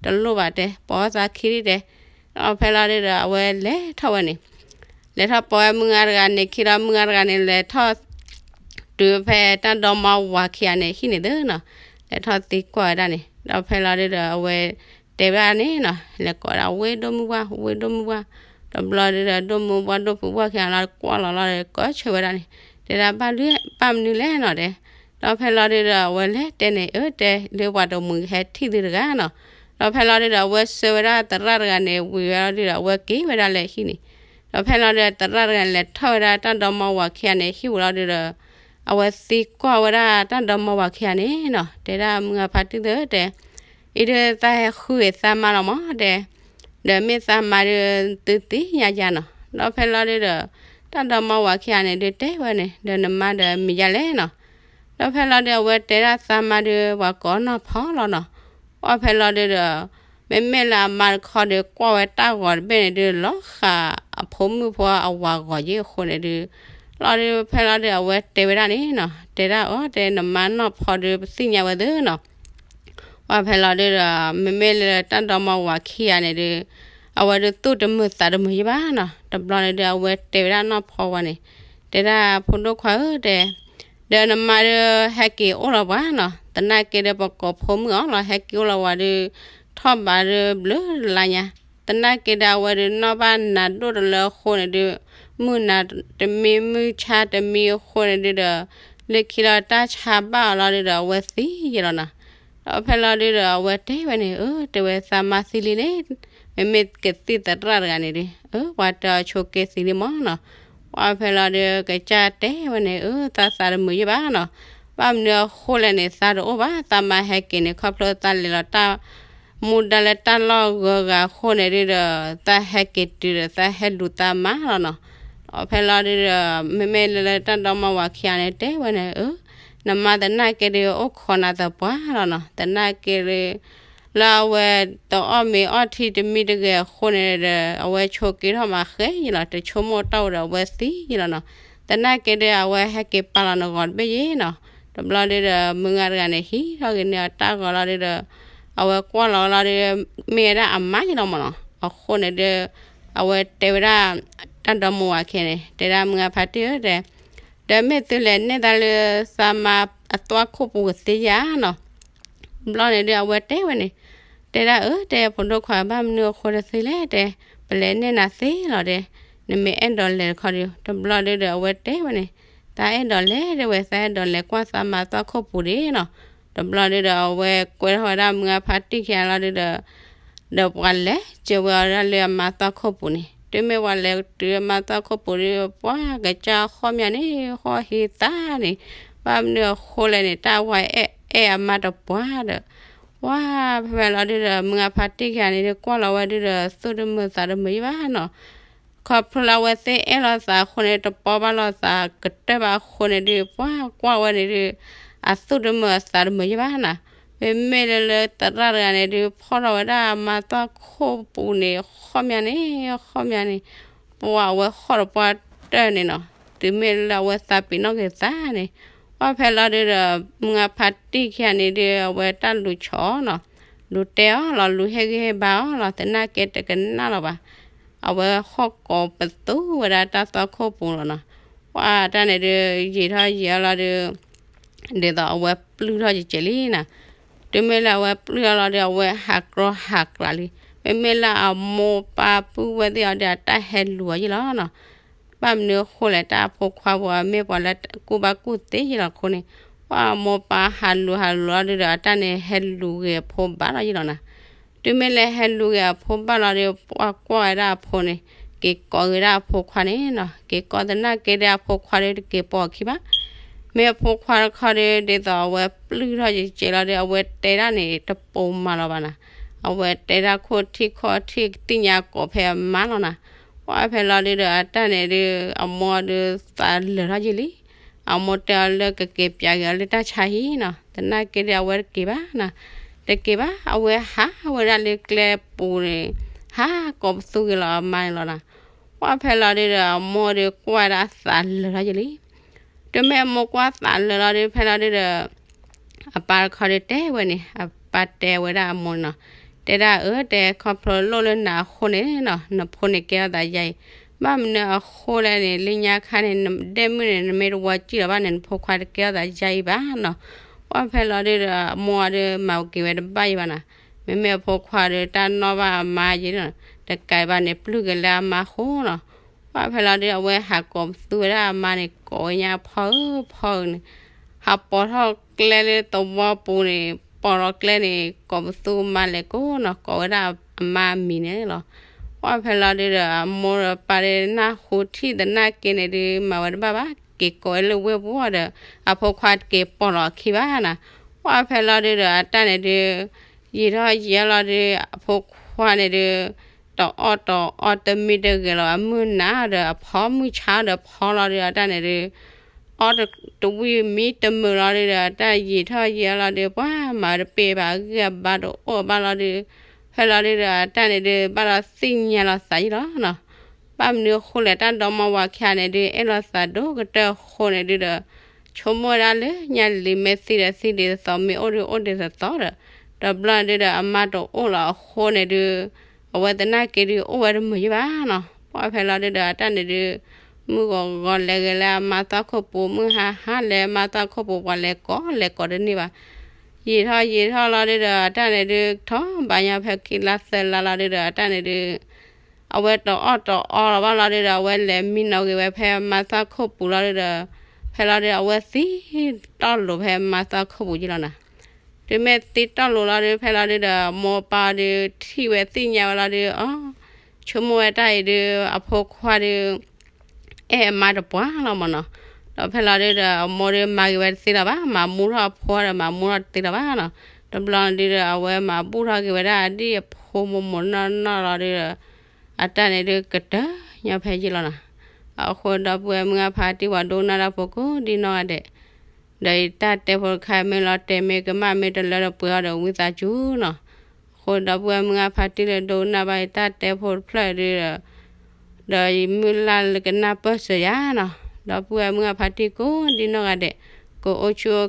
တလိၣ်ဘၣ်တဲ ပိာ်သးခံဒံးတဲ. ဒီးဖဲလီၤဒုးဒီးအဝဲလဲၤထီၣ်ဝဲန့ၣ် လဲၤထီၣ်ပိာ်ဝဲမုၢ်ဂၤတဂၤန့ၣ်ခံဒီး မုၢ်ဂၤတဂၤန့ၣ် လဲၤထီၣ်တုၤဖဲတၢ်ဒီမါဝၤခံဂၤန့ၣ်ဟံၣ်န့ၣ်သုနီၤ, လဲၤထီၣ်သံကွၢ်ဝဲဒၣ်န့ၣ် ဒီးဖဲလီၤဒုးဒီးအဝဲ တဲဝဲဒၣ်န့ၣ်နီၤ, လဲၤကိးဝဲဒၣ် ဝ့ၢ်ဒိၣ်မုၢ်ဝါ ဝ့ၢ်ဒိၣ်မုၢ်ဝါ, တဘျီဒုးဒီး ဒိၣ်မုၢ်ဝါဒိၣ်ဖုၣ်ဝါခံဂၤလီၤ ကွၢ်လီၤလီၤဒီး ကိးဆၢဝဲဒၣ်န့ၣ်, တဲဒၣ်ဘၣ်ဒုး ဘၣ်မနုၤလဲၣ်နီၤတဲ. ဒီးဖဲလီၤဒုးဒီးအဝဲလဲၤတဲန့ၣ် အၢတဲ လၢပှၤတမှံၤဟဲထံၣ်သုတဂၤနီၤ. ဒီးဖဲလီၤဒုးဒီးအဝဲဆှၢဝဲဒၣ်သရၣ်တဂၤန့ၣ် ဝံၤဝဲလီၤဒုးဒီးအဝဲက့ၤဝဲဒၣ်လၢဟံၣ်န့ၣ်, ဒီးဖဲလီၤဒုးသရၣ်တဂၤန့ၣ် လဲၤထီၣ်ဝဲဒၣ်တၢ်ဒီမါဝၤခံဂၤန့ၣ်ဟံၣ်ဝံၤလီၤဒုးဒီး အဝဲသံကွၢ်ဝဲဒၣ်တၢ်ဒီမါဝၤခံဂၤန့ၣ်နီၤ, တဲဒၣ်မုၢ်ဂၤဖါတံၢ်သၢတဲ အံၤဒုးသးဟဲဃုဂ့ၤသးမါလီၤမးတဲ, ဒီးမ့ၢ်သးမါဒုးသုသ့ၣ်ညါယၤနီၤ. ဒီးဖဲလီၤဒုးဒီး တၢ်ဒီမါဝၤခံဂၤန့ၣ်ဒုးတဲဝဲန့ၣ် ဒီးနမါဒီးမံၤယၤလဲၣ်နီၤ. ဒီးဖဲလီၤဒုးအဝဲတဲဒၣ်သးမါဒုး ပှၤကိးနီၢ်ဖီလီၤနီၤ. ပှၢ်ဖဲလီၤဒုးဒီး မ့မ့ၢ်လၢအမါတခီဒုး ကွၢ်ဝဲတၢ်ဂီၤတဘ့ၣ်န့ၣ်ဒုး လီၤဃာ်အဖိမုၣ်ဖိအဝၤဂီၤယ့ၢ်အဃိန့ၣ်ဒုး လီၤဒုးဖဲလီၤဒုးအဝဲတဲဝဲဒၣ်န့ၣ်နီၤ, တဲဒၣ်အီၤတဲနမါနီၢ်ဖီဒုး ပသ့ၣ်ညါဝဲသ့နီၤ. ပှၢ်ဖဲလီၤဒုးဒီး မ့မ့ၢ်လၢတၢ်ဒီမါဝၤခံဂၤန့ၣ်ဒုး အဝဲဒုးသူၣ်တမုာ်သးတမုာ်ယ့ၢ်ဘၣ်နီၤ. တဘျီန့ၣ်ဒုးအဝဲတဲဝဲဒၣ်နီၢ်ဖီဝဲန့ၣ်, တဲဒၣ်ဖိဒိၣ်ခွါဧၢတဲ ဒီးနမါဒုးဟဲက့ၤအိၣ်လီၤပှၤနီၤ, သနာ်က့ဒီးပကိးဖိမုၣ်အီၤလီၤ ဟဲက့ၤအိၣ်လီၤဝဲဒုး ထီၣ်ဘးဒုးဘျုးလါညါ, သနာ်က့ဒီးအဝဲဒုးနီၢ်ဘၣ်နၤဒိၣ်တလၢအဃိန့ၣ်ဒုး မုၢ်နၤတမံၤမုၢ်ဆါတမံၤအဃိန့ၣ်ဒုးဒီး လၢခံလီၤတၢ်ဆါဘၣ်အီၤလီၤဒုးဒီး အဝဲသံယ့ၢ်လီၤနီၤ. ဒီးဖဲလီၤဒုးဒီးအဝဲတဲဝဲန့ၣ် အၢ တဲဝဲသးမါသံလံန့ၣ်, မ့မ့ၢ်ကသံၣ်သရၣ်တဂၤန့ၣ်ဒုး အၢ ပှၤတဲအီၤဆိးက့သံလံမးနီၤ. ပှၢ်ဖဲလီၤဒုးကစၢ်တဲဝဲန့ၣ် အၢ သးသးတမုာ်ယ့ၢ်ဘၣ်နီၤ. ဘၣ်မနုၤအဃိလဲၣ်န့ၣ် သးတအိၣ်ဘၣ် သးမါဟဲက့ၤန့ၣ် ခီဖျိသးလဲၤလီၤတၢ်မူဒါလၢတၢ်လီၢ်ဂၢၤဂၤအဃိန့ၣ်ဒုးဒီး သးဟဲက့ၤတုၤဒီးသးဟဲလူၤသးမါလီၤနီၤ. ဒီးဖဲလီၤဒုးဒီး မ့မ့ၢ်လၢလၢတၢ်ဒီမါဝၤခံဂၤန့ၣ် တဲဝဲန့ၣ် အၢ နမါသနာ်က့ဒုးအိၣ်ခိးနၤသပှၢ်လီၤနီၤ, သနာ်က့ဒုး လၢအဝဲတအီၣ်မ့ၤအီထံတမံၤတဂ့ၤအဃိန့ၣ်ဒီး အဝဲဆိးက့ထီၣ်မးဃဲယ့ၢ်လီၤ, တဆိကမိၣ်တၢ်အိၣ်ဒီးအဝဲသံယ့ၢ်လီၤနီၤ. သနာ်က့ဒီးအဝဲဟဲက့ၤပာ်လီၤနဂီၢ်တဘ့ၣ်ယ့ၢ်နီၤ. တဘျီဒုးဒီး မုၢ်ဂၤတဂၤန့ၣ် ဟံးထီၣ်က့ၤန့ၢ်အတၢ်ဂီၤလီၤဒုးဒီး အဝဲကွၢ်လီၤလီၤဒုး မ့ၢ်ဝဲဒၣ်အမါယ့ၢ်လီၤမးနီၤ. အဃိန့ၣ်ဒီး အဝဲတဲဝဲဒၣ် တၢ်ဒီမါဝၤခံဂၤန့ၣ် တဲဒၣ်မုၢ်ဂၤဖါတံၢ်ဧၢတဲ ဒီးမ့ၢ်သုလဲၤနဲၣ်သးလၢသးမါအသွၣ်ခိၣ်ပူၤကသ့ဧါနီၤ. ဘျီန့ၣ်ဒုးအဝဲတဲဝဲန့ၣ်, တဲဒၣ်အၢ တဲဖိဒိၣ်ခွါ ဘၣ်မနုၤအဃိတသ့လဲၣ်တဲ, ပလဲၤနဲၣ်နၤသ့လီၤတဲ, နမ့ၢ်အဲၣ်ဒိးလဲၤတခီဒီး တဘျီဒုးဒီးအဝဲတဲဝဲန့ၣ်, သးအဲၣ်ဒိးလဲၤတဲဝဲ သးအဲၣ်ဒိးလဲၤကွၢ်သးမါသွၣ်ခိၣ်ပူၤဒၣ်နီၤ. တဘျီဒုးဒီးအဝဲကွဲထီၣ်ဝဲဒၣ်မုၢ်ဂၤဖါတံၢ်ခံဂၤလီၤဒုးဒီး ဒီးပှၤလဲၤစၢၤဝဲအီၤဒၣ်လၢအမါသွၣ်ခိၣ်ပူၤန့ၣ်, တုၤမ့ၢ်ပှၤလဲၤတုၤအမါသွၣ်ခိၣ်ပူၤဒီး ပှၤကစၢ်ဃီၣ်မးန့ၣ် ဃီၣ်ဟ့သးန့ၣ်, ဘၣ်မနုၤအဃိလဲၣ်န့ၣ် တၢ်ဝဲအဲၣ်အဲၣ်အမါတပှၢ်ဒီး ပှၢ်ဖဲဖဲလီၤဒုးဒီး မုၢ်ဂၤဖါတံၢ်ခံဂၤန့ၣ်ဒုး ကွၢ်လီၤဝဲဒုးဒီး သူၣ်တမုာ်သးတမုာ်ယ့ၢ်ဘၣ်နီၤ. ခီဖျိလၢအဝဲသ့ၣ်အဲၣ်လီၤသးအဃိန့ၣ် တပီၢ်ဘၣ်လိာ်သးကတၢၢ်ဘၣ်အဃိန့ၣ်ဒုး ပှၤကွၢ်ဝဲန့ၣ်ဒုး အသူၣ်တမုာ်အသးတမုာ်ယ့ၢ်ဘၣ်နီၤ. မ့မ့ၢ်လၢလၢသရၣ်တဂၤန့ၣ်ဒုး ဖီၣ်ထီၣ်ဝဲဒၣ်အမါသွၣ်ခိၣ်ပူၤန့ၣ် ဃီၣ်မးန့ၣ် ဃီၣ်မးန့ၣ်, ပှၤအဝဲဃီၣ်ဒီးပှၤ အဝဲသးပ့ၤနီၣ်က့ၤအီၤတၢၢ်န့ၣ်နီၤ, တုၤမ့ၢ်လၢအဝဲသးပ့ၤနီၣ်က့ၤသးန့ၣ်, ပှၢ်ဖဲလီၤဒုဒီး မုၢ်ဂၤဖါတံၢ်ခံဂၤန့ၣ်ဒုး အဝဲတၢ်လူၤဆီၣ်အီၤနီၤ, လူၤတဲအီၤလီၤ လူၤဟ့ၣ်ဂံၢ်ဟ့ၣ်ဘါအီၤလီၤ သနာ်က့တကနၣ်လီၤဘၣ်, အဝဲဟီၣ်ကိးပသူဝဲဒၣ်တၢ်သွၣ်ခိၣ်ပူၤလီၤနီၤ, ပှၢ်တၢ်န့ၣ်ဒုး ယံာ်ထီၣ်ယံာ်အီၤလီၤဒုး ဒ်သိးအဝဲပျုၢ်ထီၣ်ကဲကဲလံနီၤ, တုၤမ့ၢ်လၢအဝဲပျုၢ်အီၤလီၤဒုး အဝဲဟးကြီဟးကျးလံ, မ့မ့ၢ်လၢအမိၢ်ပၢ်ပုၢ်ဝဲၢ်သ့ၣ်အီၤဒီး အတၢ်ဟဲလူၤအီၤယ့ၣ်လီၤနီၤ, ဘၣ်မနုၤအဃိလဲၣ် တၢ်အဖိခွါဖိအမ့ၢ်ပှၤလၢကူၣ်ဘၣ်ကူၣ်သ့ယ့ၣ်လီၤအဃိန့ၣ်, ပှၢ်အမိၢ်ပၢ်ဟးလူၤဟးလူၤလီၤဒုဒီး အတၢ်န့ၣ်ဟဲလူၤဂ့ၤအဖိဘၣ်လီၤယ့ၣ်လီၤနီၤ, တုၤမ့ၢ်လၢဟဲလူၤဂ့ၤအဖိဘၣ်လီၤဒုး ပှၢ်ကွၢ်ဝဲဒၣ်အဖိန့ၣ် က့ၤကိးဂ့ၤဒၣ်အဖိခွါန့ၣ်နီၤ, က့ၤကိးသနာ်က့ဒုး အဖိခွါဒုးတက့ၤပိာ်အခံဘၣ်, မ့ၢ်အဖိခွါတခီဒုး ဒ်သိးအဝဲပျုၢ်ထီၣ်ကဲကဲလီၤဒုး အဝဲတဲဒၣ်န့ၣ် တပိာ်မၤလီၤဘၣ်နီၤ, အဝဲတဲဒၣ်ခိၣ်ထံၣ်ခီၣ်ထံၣ်ကသ့ၣ်ညါကိးဖဲအမါလီၤနီၤ, ပှၢ်ဖဲလီၤဒုဒီး အတၢ်န့ၣ်ဒုး အမိၢ်ဒုးသးလၢာ်ထီၣ်ယ့ၣ်လံ, အမိၢ်တဲအီၤလၢကက့ၤပျးက့ၤအီၤလၢတၢ်ဆါဟံၣ်နီၤ, သနာ်က့ဒုး အဝဲတက့ၤဘၣ်နီၤ, တက့ၤဘၣ် အဝဲဟးဝဲဒၣ်လၢကျဲပူၤန့ၣ်, ဟးကိးပသူဂ့ၤလီၤအမါန့ၣ်လီၤနီၤ, ပှၢ်ဖဲလီၤဒုဒီး အမိၢ်ဒုးကွၢ်ဒၣ်သးလၢာ်ထီၣ်ယ့ၣ်လံ, တုၤမ့ၢ်အမိၢ်ကွၢ်သးလၢာ်လီၤဒုး ဖဲလီၤဒုဒီး အပၢ်တခီဒုးတဲဝဲန့ၣ် အပၢ်တဲဝဲဒၣ်အမိၢ်န့ၣ်နီၤ, တဲဒၣ်အၢ တဲခီဖျိလိၣ်လၢနၤအဃိန့ၣ်နီၤ နဖိန့ၣ်ကဲထီၣ်သးယါအံၤ, ဘၣ်မနုၤအဃိလဲၣ်န့ၣ် လၢညါခါန့ၣ် နဒဲၣ်မုၣ်န့ၣ် နမ့ၢ်တဝီစံၣ်လီၤဘၣ်န့ၣ် နဖိခွါတကဲထီၣ်သးယါအံၤဘၣ်နီၤ, ပှၢ်ဖဲလီၤဒုဒီး အမိၢ်အီၤဒုးမၤက့ၤဝဲတဘၣ်အံၤဘၣ်နီၤ, မ့မ့ၢ်အဖိခွါဒုး တၢ်နီၣ်ဘၣ်အမါယံၤနီၤ, တကးဘၣ်န့ၣ် ပျုၢ်က့ၤလၢအမါဃိနီၤ, ပှၢ်ဖဲလီၤဒုး အဝဲဟးကိးပသူဝဲဒၣ်အမါန့ၣ် ကိးဝဲညါဖီဧၢ ဖီဧၢန့ၣ်, ဟးပိာ်ထီၣ်ကျဲလၢသဝီပူၤန့ၣ် ပိာ်လီၤကျဲန့ၣ် ကိးပသူအမါလဲၤကိးနီၤ ကိးဝဲဒၣ်အမါအမံၤန့ၣ်လီၤ, ပှၢ်ဖဲလီၤဒုဒီး အမိၢ်ဒီးပၢ်ဒုးနၢ်ဟူထံၣ်သနာ်က့န့ၣ်ဒုး မၤဝဲတဘၣ်ဘၣ် က့ၤကိးဝဲလၢဝ့ၢ်ပူၤဒီး အဖိခွါတက့ၤပိာ်လီၤအခံဘၣ်နီၤ, ပှၢ်ဖဲလီၤဒုဒီး အတၢ်န့ၣ်ဒုး ယံာ်ထီၣ်ယံာ်အီၤလီၤဒုး အဖိခွါန့ၣ်ဒုး တအီၣ်တအီတမံတဂဲၤလီၤ အမုၢ်နၤဒီးအဖီ မုၢ်ဆါဒီးဖီလီၤဒုး အတၢ်န့ၣ်ဒုး အီၣ်တဝံၣ်မံတမုာ်လီၤဒုဒီး အတၢ်ယံာ်ထီၣ်ယံာ်အီၤလီၤဒုး ပှၤမၤတပ့ၢ်ဘၣ် ဂံၢ်အဘါတအိၣ်ဘၣ်လီၤဒုး, ဖဲလီၤဒုဒီး အတၢ်န့ၣ်ဒုး ဘၣ်ဒီးသ့ၣ်ညါလီၤသးယံၤလီၤနီၤ, ဘၣ်မနုၤအဃိလဲၣ် တၢ်ဒီမါဝၤခံဂၤန့ၣ်ဒုး အဲၣ်လီၤသးဒိၣ်ကတၢၢ်အဃိန့ၣ်ဒုဒီး ဆိကမိၣ်ဝဲဒၣ်လၢညါလံၤမ့ၢ်သံဒီးသံဒ်သိး မ့ၢ်အိၣ်ဒုးအိၣ်ဒ်သိးသိးဒီး, တဘျီန့ၣ်ဒုဒီးအမါတအိၣ်လီၤအဃိန့ၣ်ဒုး အဝဲသနာ်က့ဒုးအိၣ်ဝဲတမုာ်ယံၤဘၣ်နီၤ, ပှၢ်ဖဲလီၤဒုဒီး အတၢ်န့ၣ်ဒုး မုၢ်ဂီၤဂီၤလဲၤဂ့ၤလၢအမါသီခိၣ်ပူၤ မုၢ်ဟါဟါလဲၤမါသီခိၣ်ပူၤ ပှၤလဲၤကိးလဲၤကိးတန့ၢ်ဘၣ်, ယံာ်ထီၣ်ယံာ်ထီၣ်လီၤဒုဒီး အတၢ်န့ၣ်ဒုး ထီၣ်ဘၣ်ညါဖဲခံလါသၢလါလီၤဒုဒီး အတၢ်န့ၣ်ဒုး အဝဲတအီၣ်တအီလီၤဘၣ်လီၤဒုဒီး အဝဲလဲၤမံနီၤက့ၤဝဲဖဲမါသီခိၣ်ပူၤလီၤဒုဒီး ဖဲလီၤဒု အဝဲသံတီၢ်လိာ်ဖဲမါသီခိၣ်ပူၤယံၤလီၤနီၤ, တုၤမ့ၢ်သံတီၢ်လိာ်လီၤဒု ဖဲလီၤဒုဒီး အမိၢ်ပၢ်ဒုထံၣ်ဝဲသ့ၣ်ညါဝဲလီၤဒု အီ ဆိကမိၣ်ဝဲတၢ်အံၤဒု အဖိခွါဒု အဲၣ်အမါတပှၢ်လီၤမၢ်နီၤ, ဒီးဖဲလီၤဒုဒီး အမိၢ်ဒုမၤက့ၤဝဲတသ့လၢၤဘၣ် မၤမူထီၣ်အဖိဒီး မၤမူထီၣ်တသ့လၢၤဘၣ်နီၤ, တဘျီန့ၣ်ဒုဒီး အဝဲမၤဘူၣ်ထီၣ်က့ၤဝဲဒၣ်ဒ်အဖိမိၢ်မိၢ်နီၢ်နီၢ်လီၤဒုဒီး အတၢ်န့ၣ်ဒုကတၢၢ်ညီဖဲယံၤလီၤနီၤ, အဃိဒီပုၢ်ဝဲၢ်မုၢ်ဂၢ်ဖါတံၢ် ပှၤဒိကနၣ်တၢ်ဖိကိးဒ်နီၢ်ဂၤဒဲး ဒီးယတၢ်တဲဖိတခါ မ့ၢ်လီၤတဲာ်မ့ၢ်ကမၣ်မ့ၢ်တလၢတပှဲၤအီၤဒီး ဝံသးစူၤနီၤ, အဃိဒီပုၢ်ဝဲၢ်မုၢ်ဂၢ်ဖါတံၢ်လၢဒိကနၣ်ဘၣ်ယတၢ်တဲဖိတဖျၢၣ်ဒုဒီး ဒီးယမုၢ်လၢ်လၢကနၢ်ပၢၢ်စၢၤယၤနီၤ, ဒီပုၢ်ဝဲၢ်မုၢ်ဂၢ်ဖါတံၢ်ကိးဒ်နီၢ်ဂၤဒဲး ကအိၣ်ဆူၣ်